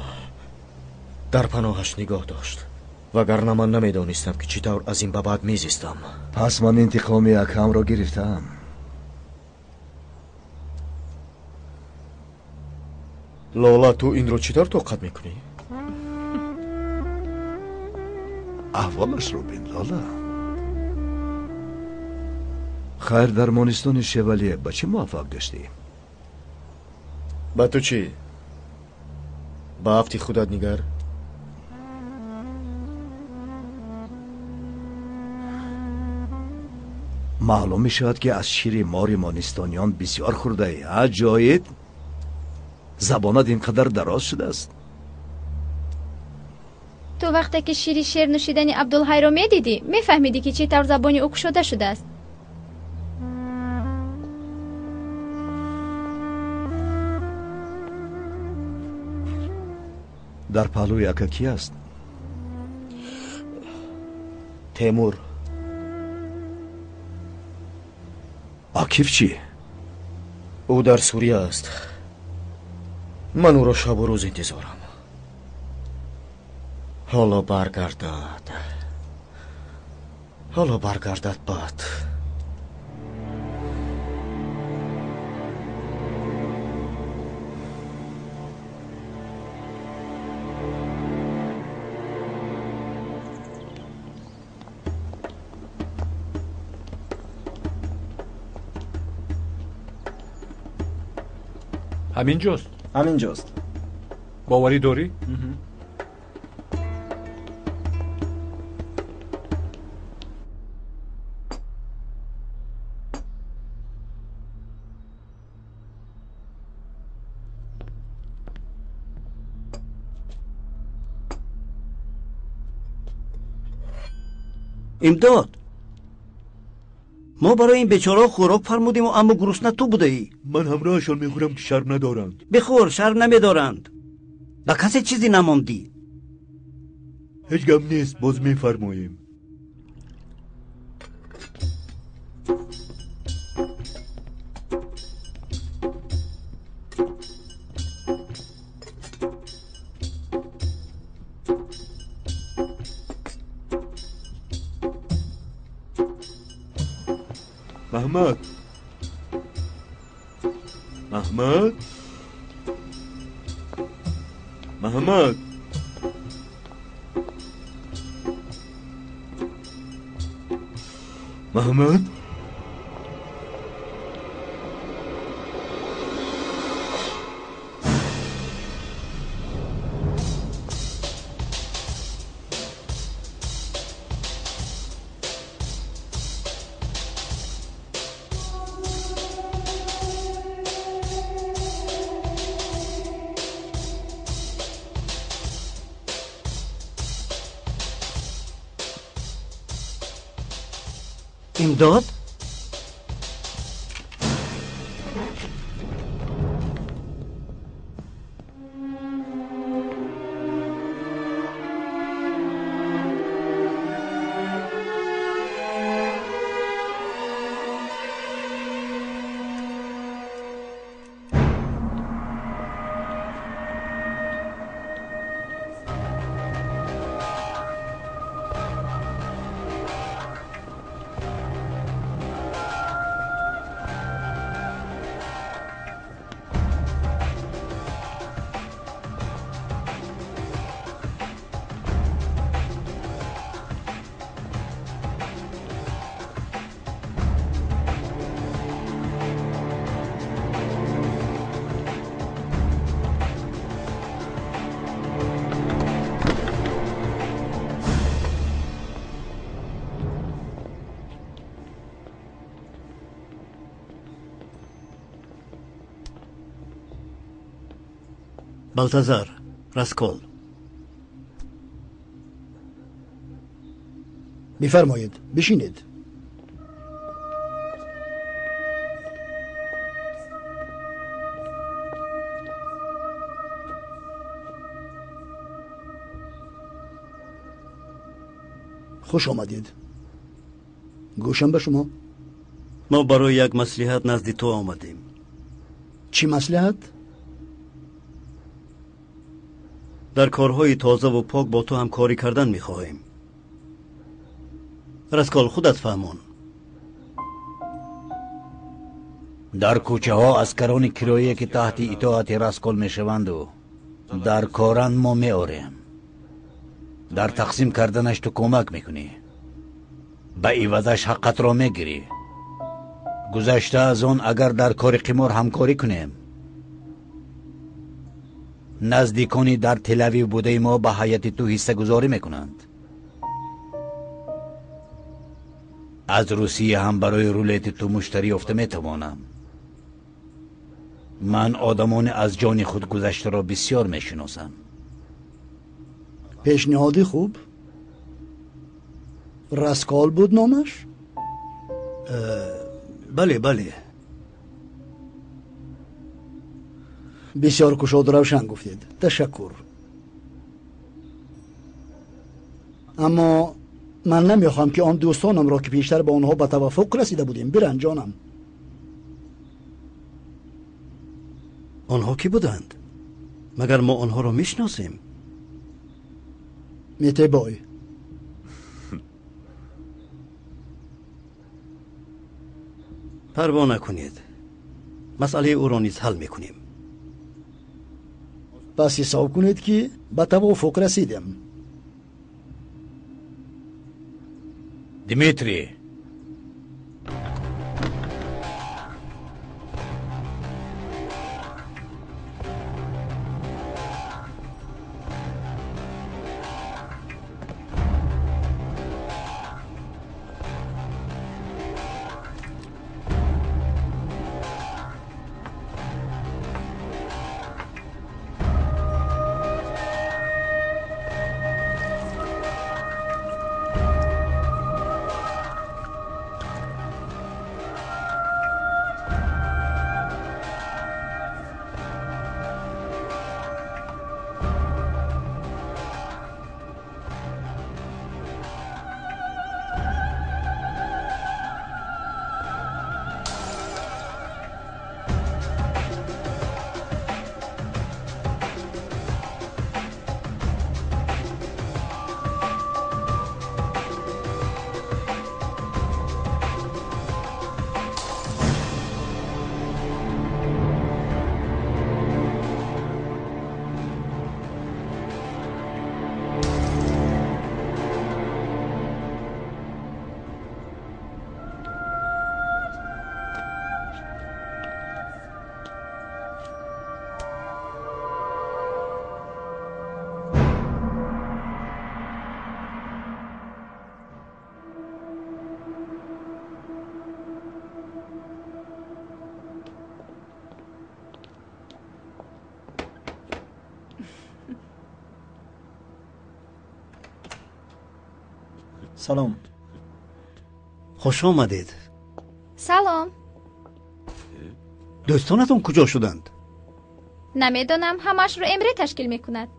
дар паноҳаш нигоҳ дошт, вагарна ман намедонистам, ки чӣ тавр аз ин ба баъд мезистам. Пас ман интиқоми акамро гирифтаам. Лола, ту инро чӣ тавр тоқат мекунӣ? Аҳволашро бин, Лола. Хайр, дар Монистони Шевале ба чӣ муваффақ гаштӣ? Ба ту чӣ? Ба афти худат нигар. Маълум мешавад, ки аз шири мори монистониён бисёр хӯрдаӣ, а Ҷоид? Забонат ин қадар дароз шудааст. Ту вақте ки шири шер нӯшидани Абдулҳайро медидӣ, мефаҳмидӣ, ки чӣ тавр забони ӯ кушода шудааст. Дар паҳлӯи ака кӣ аст? Темур. Акиф чӣ? Ӯ дар Сурия аст. Ман ӯро шабу рӯз интизорам. Ҳоло баргардад. Ҳоло баргардад баъд. Ҳамин ҷост? Ҳамин ҷост. Боварӣ дорӣ? Имдод, мо барои ин бечораҳо хӯрок фармудему, аммо гурусна ту будаӣ. Ман ҳамроҳашон мехӯрам, ки шарм надоранд. Бихӯр, шарм намедоранд. Ба касе чизе намондӣ. Ҳеҷ гап нест, боз мефармоем. Маҳмад, Маҳмад, Маҳмад, Маҳмад. Имдод, Балтазар, Раскол. Бифармоед, бишинед. Хуш омадед. Гӯшам ба шумо. Мо барои як маслиҳат назди ту омадем. Чӣ маслиҳат? Дар корҳои тозаву пок бо ту ҳамкорӣ кардан мехоҳем. Раскол, худат фаҳмон. Дар кӯчаҳо аскарони кироие ки таҳти итоати Раскол мешаванду дар коранд мо меорем. Дар тақсим карданаш ту кӯмак мекунӣ. Ба ивазаш ҳаққатро мегирӣ. Гузашта аз он, агар дар кори қимор ҳамкорӣ кунем, наздикони дар Телавив будаи мо ба ҳайати ту ҳиссагузорӣ мекунанд. Аз Русия ҳам барои рулети ту муштарӣ ёфта метавонам. Ман одамони аз ҷони худ гузаштаро бисёр мешиносам. Пешниҳоди хуб. Раскол буд номаш? Бале, бале. Бисёр кушоду равшан гуфтед. Ташаккур. Аммо ман намехоҳам ки он дӯстонамро ки пештар ба онҳо ба таваффуқ расида будем биранҷонам. Онҳо кӣ буданд? Магар мо онҳоро мешиносем? Метебой. Парво накунед. Масъалаи ӯро низ ҳал мекунем. Пас ҳисоб кунед ки ба тавофуқ расидем. Дмитрий, Салом. Хуш омадед. Салом. Дӯстонатон куҷо шуданд? Намедонам, ҳамашро Эмре ташкил мекунад.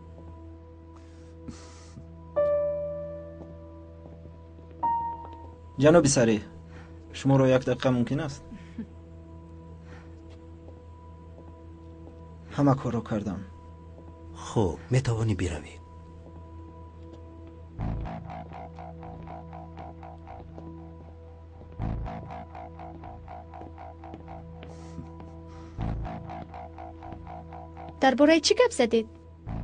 Ҷаноби Сарӣ, шуморо як дақиқа мумкин аст? Ҳама корро кардам. Хуб, метавонӣ биравӣ. Дар бораи чӣ гап задед?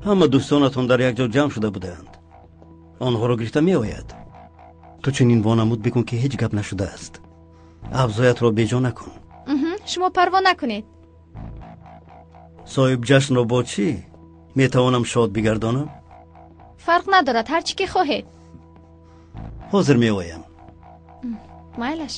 Ҳама дӯстонатон дар як ҷо ҷамъ шуда буданд. Онҳоро гирифта меояд. Ту чунин вонамуд бикун ки ҳеҷ гап нашудааст. Авзоятро беҷо накун. Шумо парво накунед. Соҳиб ҷашнро бо чӣ метавонам шод бигардонам? Фарқ надорад, ҳар чӣ ки хоҳед. Ҳозир меоям. Майлаш.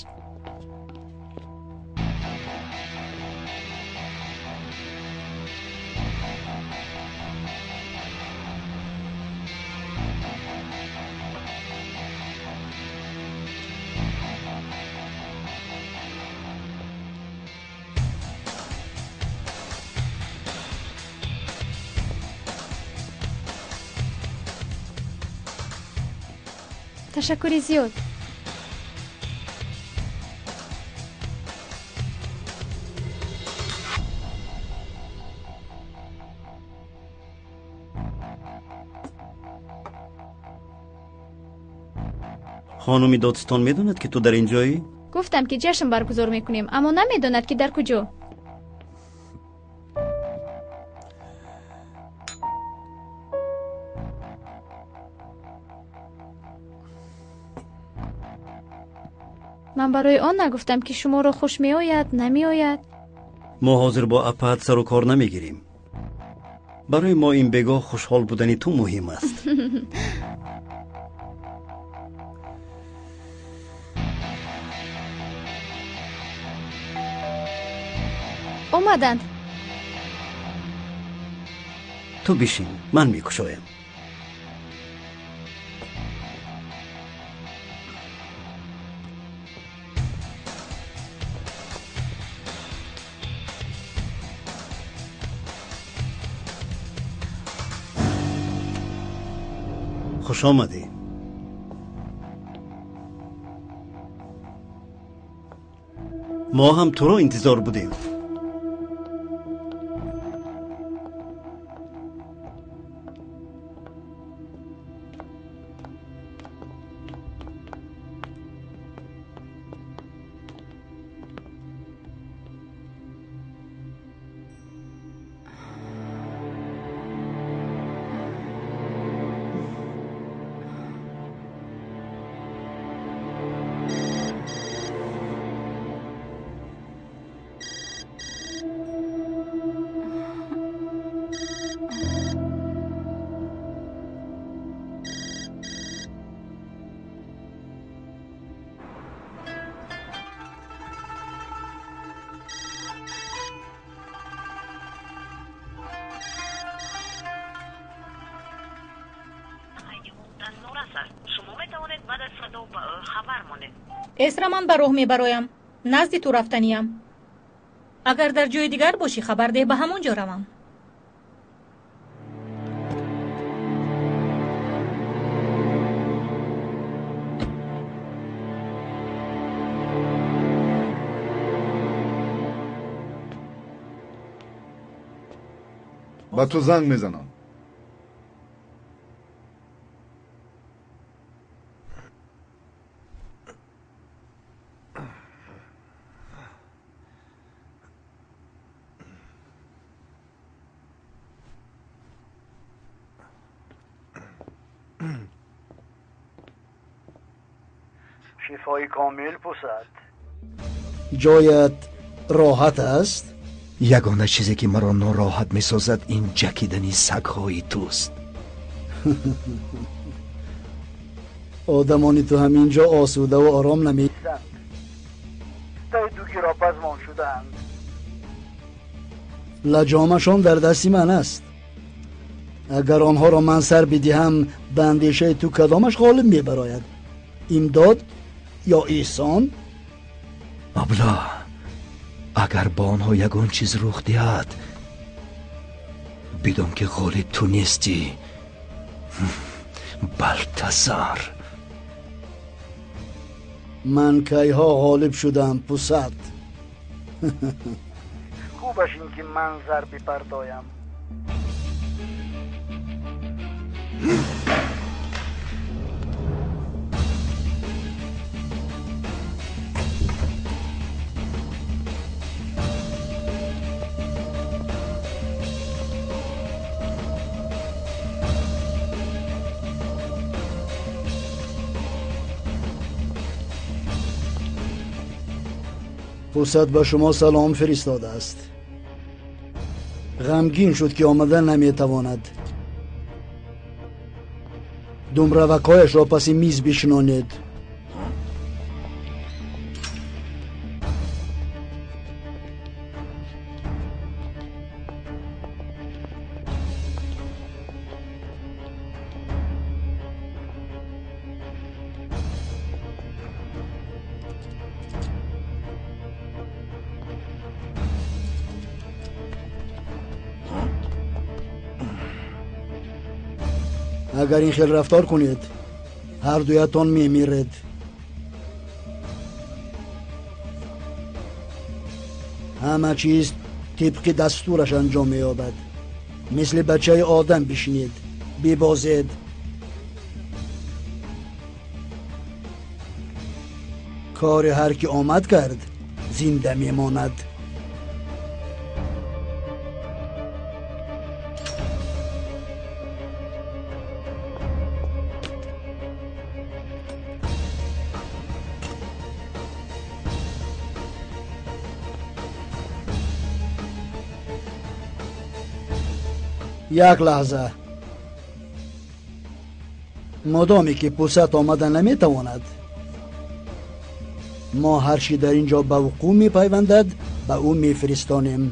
Ташаккури зиёд. Хонуми додстон медонад, ки ту дар ин ҷоӣ? Гуфтам, ки ҷашн баргузор мекунем, аммо намедонад, ки дар куҷо. Ман барои он нагуфтам, ки шуморо хуш меояд, намеояд. Мо ҳозир бо апаат сару кор намегирем. Барои мо ин бегоҳ хушҳол будани ту муҳим аст. Омаданд. Ту бишин, ман мекушоям. Хуш омадӣ. Мо ҳам туро интизор будем. Эсра, ман ба роҳ мебароям, назди ту рафтаниям. Агар дар ҷои дигар бошӣ, хабар деҳ, ба ҳамон ҷо равам. Ба ту занг мезанам. شفای کامل پوسد. ҷоят роҳат аст? Ягона чизе, ки маро нороҳат месозад, ин ҷакидани сагҳои туст. Одамони ту ҳамин ҷо осудаву ором намеистанд. Таи дугиро пазмон шудаанд. Лаҷомашон дар дасти ман аст. Агар онҳоро ман сар бидиҳам, ба андешаи ту кадомаш ғолиб мебарояд? Имдод ё эҳсон? Абла, агар бо онҳо ягон чиз рух диҳад, бидон, ки ғолиб ту нестӣ, Балтазар. Ман кайҳо ғолиб шудам, пусад. Хубаш ин ки ман зар бипардоям. Пусад ба шумо салом фиристодааст. Ғамгин шуд, ки омада наметавонад. Думравакҳояшро паси миз бишинонед. Агар ин хел рафтор кунед, Ҳар дуятон мемиред. Ҳама чиз тибқи дастураш анҷом меёбад. Мисли бачаи одам бишинед, бибозед. Кори ҳар ки омад кард, зинда мемонад. Як лаҳза. Модоме ки пусат омада наметавонад, мо ҳар чӣ дар ин ҷо ба вуқӯъ мепайвандад, ба ӯ мефиристонем.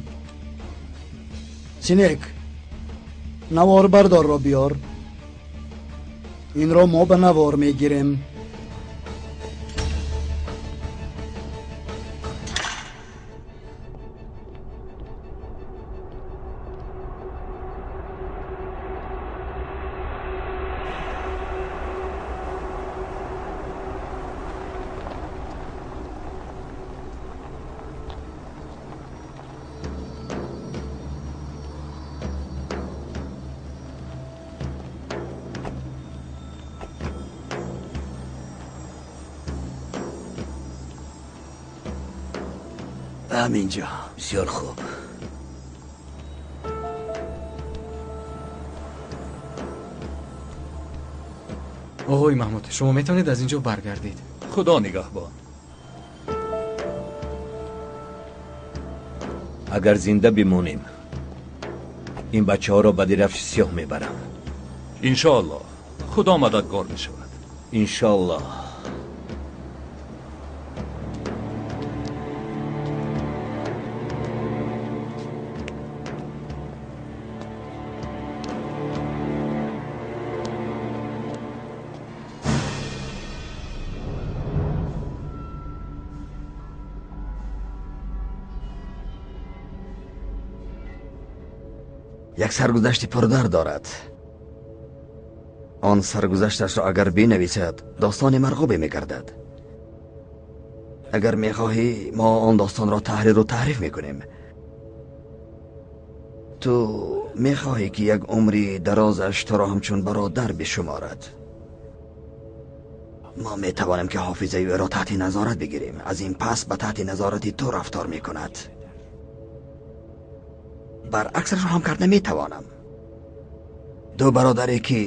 Синек, наворбардорро биёр. Инро мо ба навор мегирем. Ҳаминҷо. Бисёр хуб. Оғои Маҳмуд, шумо метавонед аз ин ҷо баргардед. Худо нигаҳбон. Агар зинда бимонем, ин бачаҳоро ба дирафши сиёҳ мебарам. Иншоаллоҳ. Худо мададгор мешавад. Иншоаллоҳ. Як саргузашти пурдард дорад. Он саргузашташро агар бинависад, достони марғубе мегардад. Агар мехоҳӣ, мо он достонро таҳриру таҳриф мекунем. Ту мехоҳӣ, ки як умри дарозаш туро ҳамчун бародар бишуморад. Мо метавонем, ки ҳофизаи ӯро таҳти назорат бигирем. Аз ин пас ба таҳти назорати ту рафтор мекунад. Баръаксашро ҳам карда метавонам. Ду бародаре ки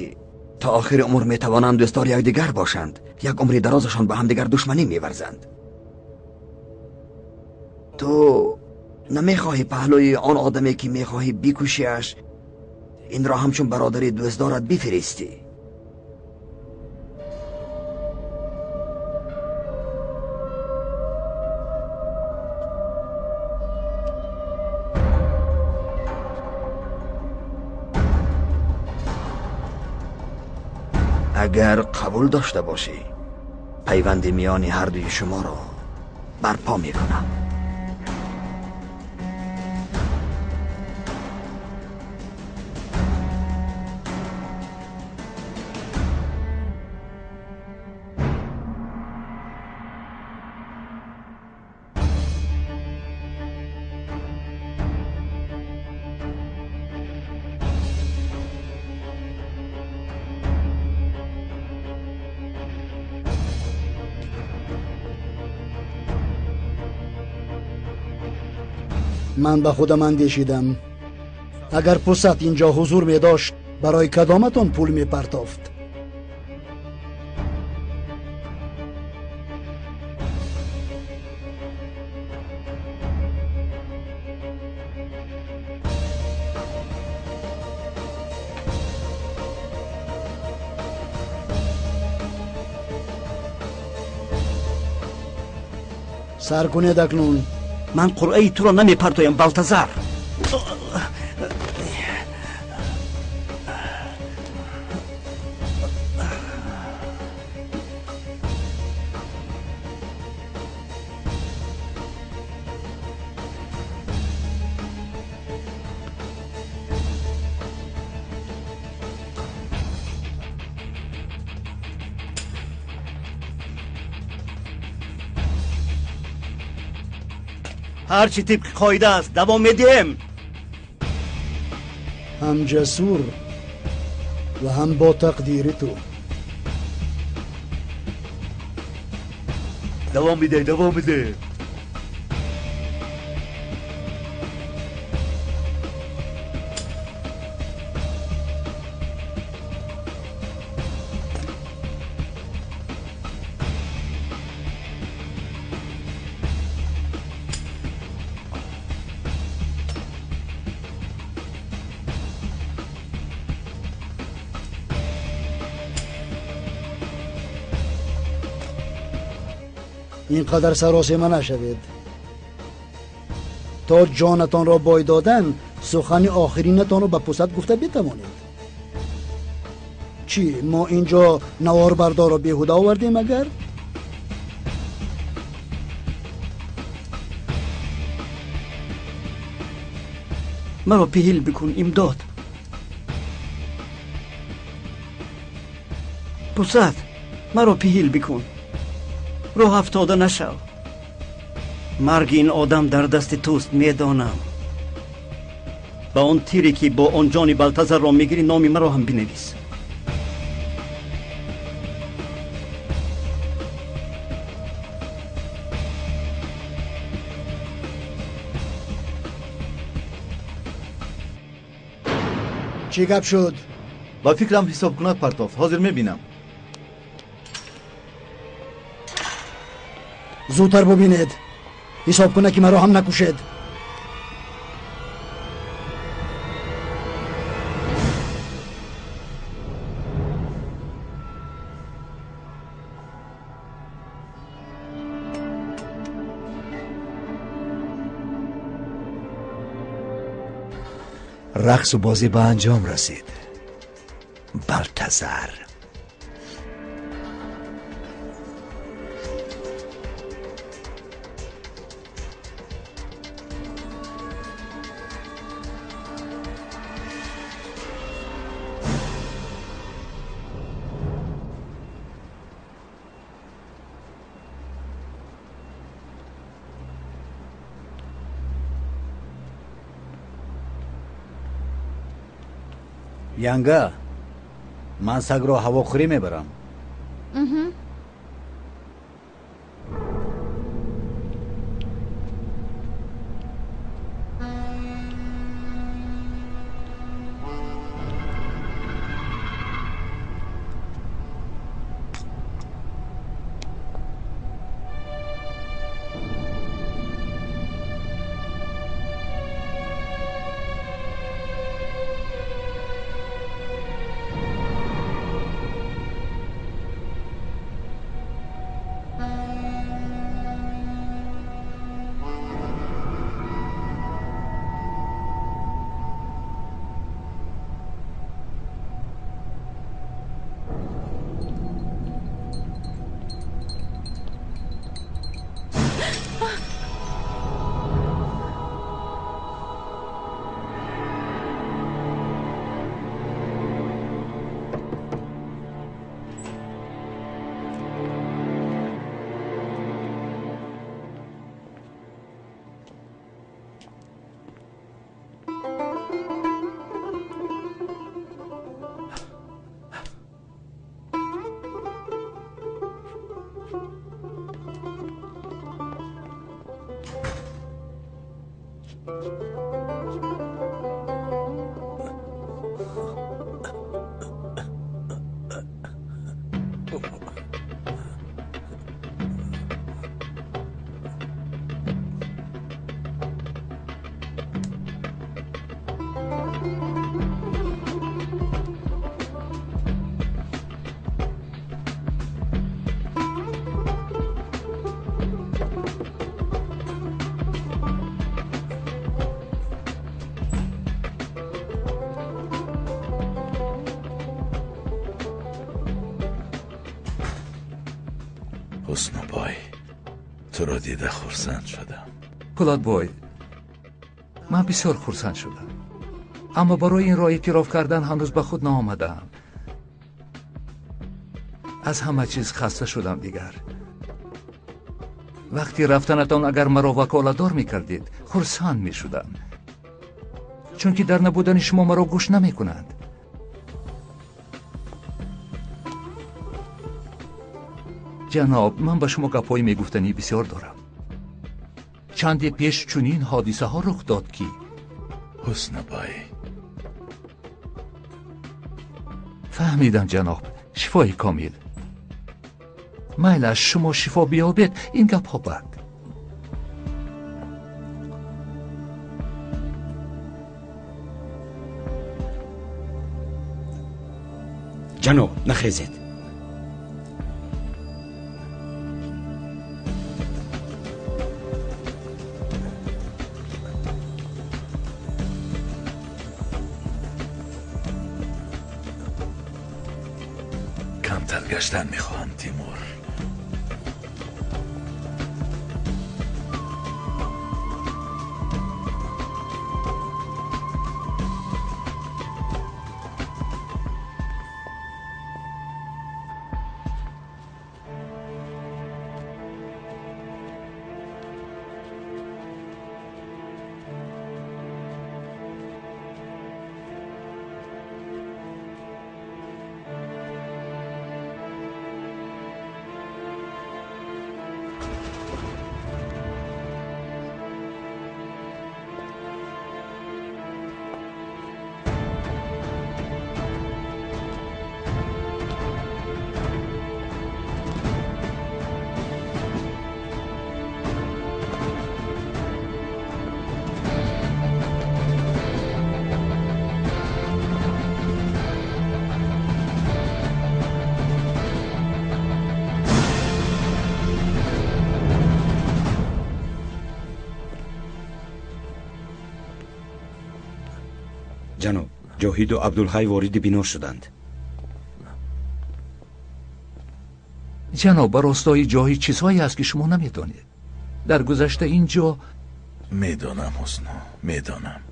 то охири умр метавонанд дӯстдори якдигар бошанд, як умри дарозашон ба ҳамдигар душманӣ меварзанд. Ту намехоҳӣ паҳлӯи он одаме ки мехоҳӣ бикушиаш, инро ҳамчун бародари дӯстдорат бифиристӣ. Агар қабул дошта бошӣ, пайванди миёни ҳардуи шуморо барпо мекунам. Ман ба худам андешидам, агар пусат инҷо ҳузур медошт, барои кадоматон пул мепартофт? Сар кунед акнун. Ман қуръаи туро намепартоям, Балтазар. Ҳарчи тибқи қоида аст, давом медиҳем. Ҳам ҷасур ва ҳам бо тақдири ту. Давом бидеҳ, давом бидеҳ. Ин қадар саросема нашавед. То ҷонатонро бой додан, сухани охиринатонро ба пусат гуфта битавонед. Чӣ, мо инҷо наворбардорро беҳуда овардем агар? Маро пиҳил бикун, имдод. Пусат, маро пиҳил бикун. Роҳ афтода нашав. Марги ин одам дар дасти туст, медонам. Ба он тире ки бо он ҷони Балтазарро мегирӣ, номи маро ҳам бинавис. Чӣ гап шуд? Ба фикрам ҳисобкунак партофт. Ҳозир мебинам. Зудтар бубинед. Ҳисобкунаки маро ҳам накушед. Рақсу бозӣ ба анҷом расид. Балтазар. Янга, ман сагро ҳавохӯрӣ мебарам. Ҳуснубой, туро дида хурсанд шудам. Пулатбой, ман бисёр хурсанд шудам, аммо барои инро эътироф кардан ҳанӯз ба худ наомадаам. Аз ҳама чиз хаста шудам дигар. Вақти рафтанатон агар маро ваколатдор мекардед, хурсанд мешудам. Чунки дар набудани шумо маро гӯш намекунанд. Ҷаноб, ман ба шумо гапҳои мегуфтанӣ бисёр дорам. Чанде пеш чунин ҳодисаҳо рух дод ки Ҳуснобой. Фаҳмидам, ҷаноб, шифои комил. Майлаш шумо шифо биёбед, ин гапҳо бад. Ҷаноб, нахезед. Камтар гаштан мехоҳам, Тимур. Ҷаноб, Ҷоҳиду Абдулҳай вориди бино шуданд. Ҷаноб, ба ростои Ҷоҳид чизҳое аст ки шумо намедонед. Дар гузашта ин ҷо медонам, Ҳусно, медонам.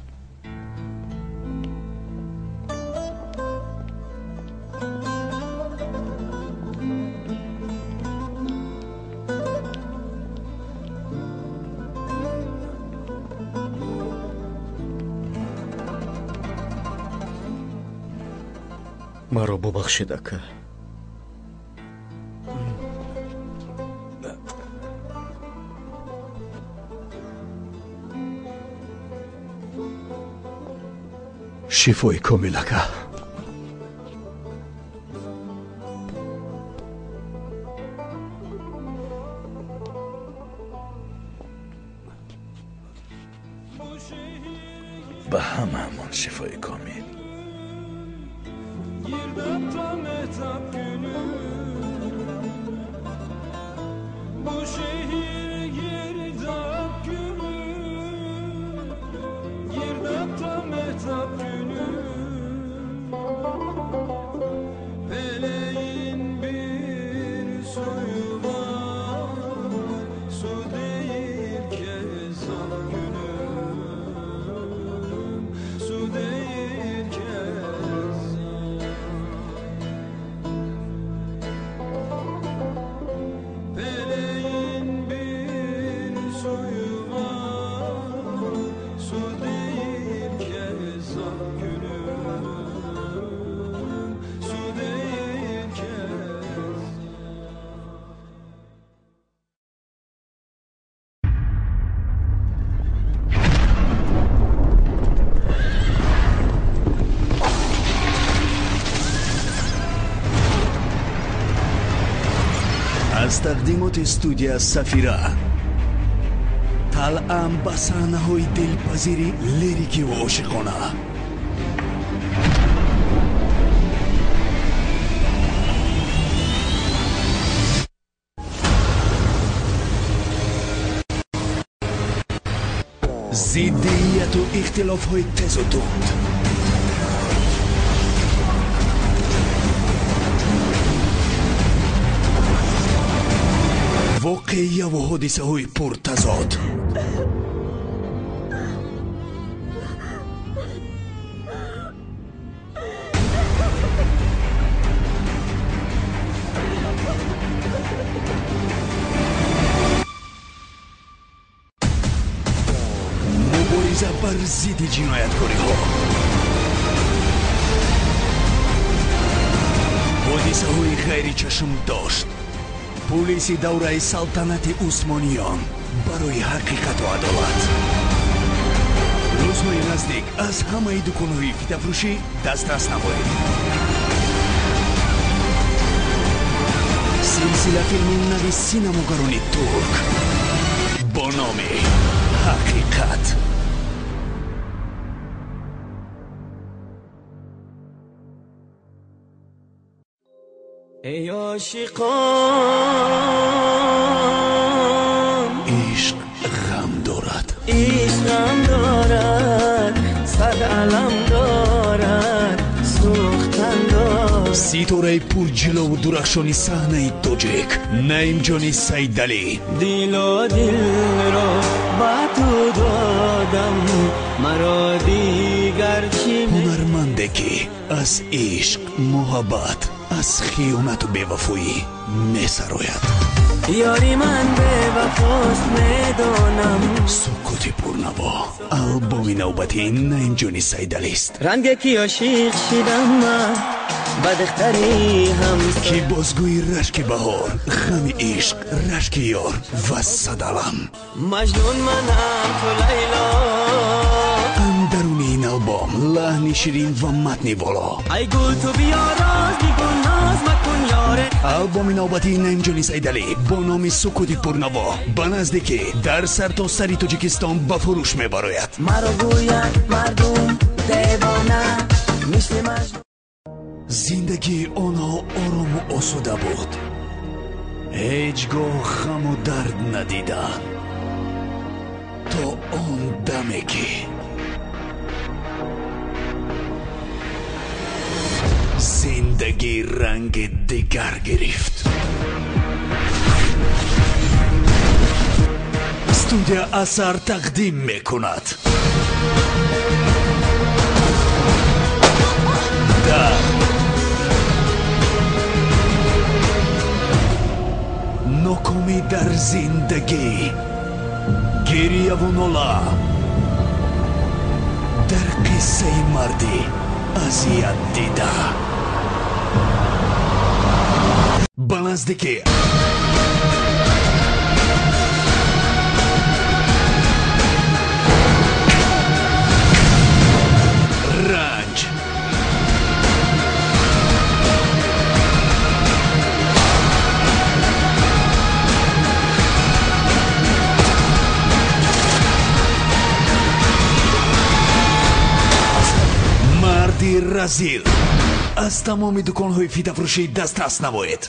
Маро бубахшед, ака. Шифои комил, ака. Ба ҳамаамон шифои комил. Аз тақдимоти студия Сафира талъам ба саҳнаҳои дилпазири лирикиву ошиқона. Зиддияту ихтилофҳои тезу тунд. Воқеяву ҳодисаҳои пуртазод. зидди ҷинояткориҳо. Ҳодисаҳои ғайричашмдошт. Пулиси давраи салтанати Усмониён барои ҳақиқату адолат. Рӯзҳои наздик аз ҳамаи дуконҳои фитафурӯшӣ дастрас намоед. Силсила филми нави синамогарони турк бо номи Ҳақиқат. Эй ошиқон, ишқ ғам дорад, ишқ ғам дорад, сад алам дорад, сӯхтан дорад. Ситораи пурҷилову дурахшони саҳнаи тоҷик Наимҷони Сайдалӣ. Дилу дилро ба ту додам, маро дигар чӣ? Ҳунарманде ки аз ишқ, муҳаббат, аз хиёнату бевафоӣ месарояд. Ёри ман бевафост, медонам. Сукути пурнаво албоми навбатии Наимҷони Сайдалист. Ранге ки ошиқ шидам ман ба духтари ҳамсоя, ки бозгӯи рашки баҳор, ғами ишқ, рашки ёр ва садалам. Маҷнун манам, ту Лайло. Андаруни ин албом лаҳни ширин ва матни воло. Ай гул, ту биё, роз бигӯ, ноз макун ёре. Албоми навбатии Наимҷони Сайдалӣ бо номи Сукути пурнаво ба наздикӣ дар сартосари Тоҷикистон ба фурӯш мебарояд. Маро гӯянд мардум девона, мисли маҷнун. Зиндагии онҳо орому осуда буд. Ҳеҷ гоҳ ғаму дард надиданд. То он даме ки зиндагӣ ранги дигар гирифт. Студия Асар тақдим мекунад. Дар нокомӣ дар зиндагӣ, гирьяву нола, дар қиссаи марди азият дида. Ба наздикӣ ранҷ, марди разил аз тамоми дуконҳои фитафурӯшӣ дастрас намоед.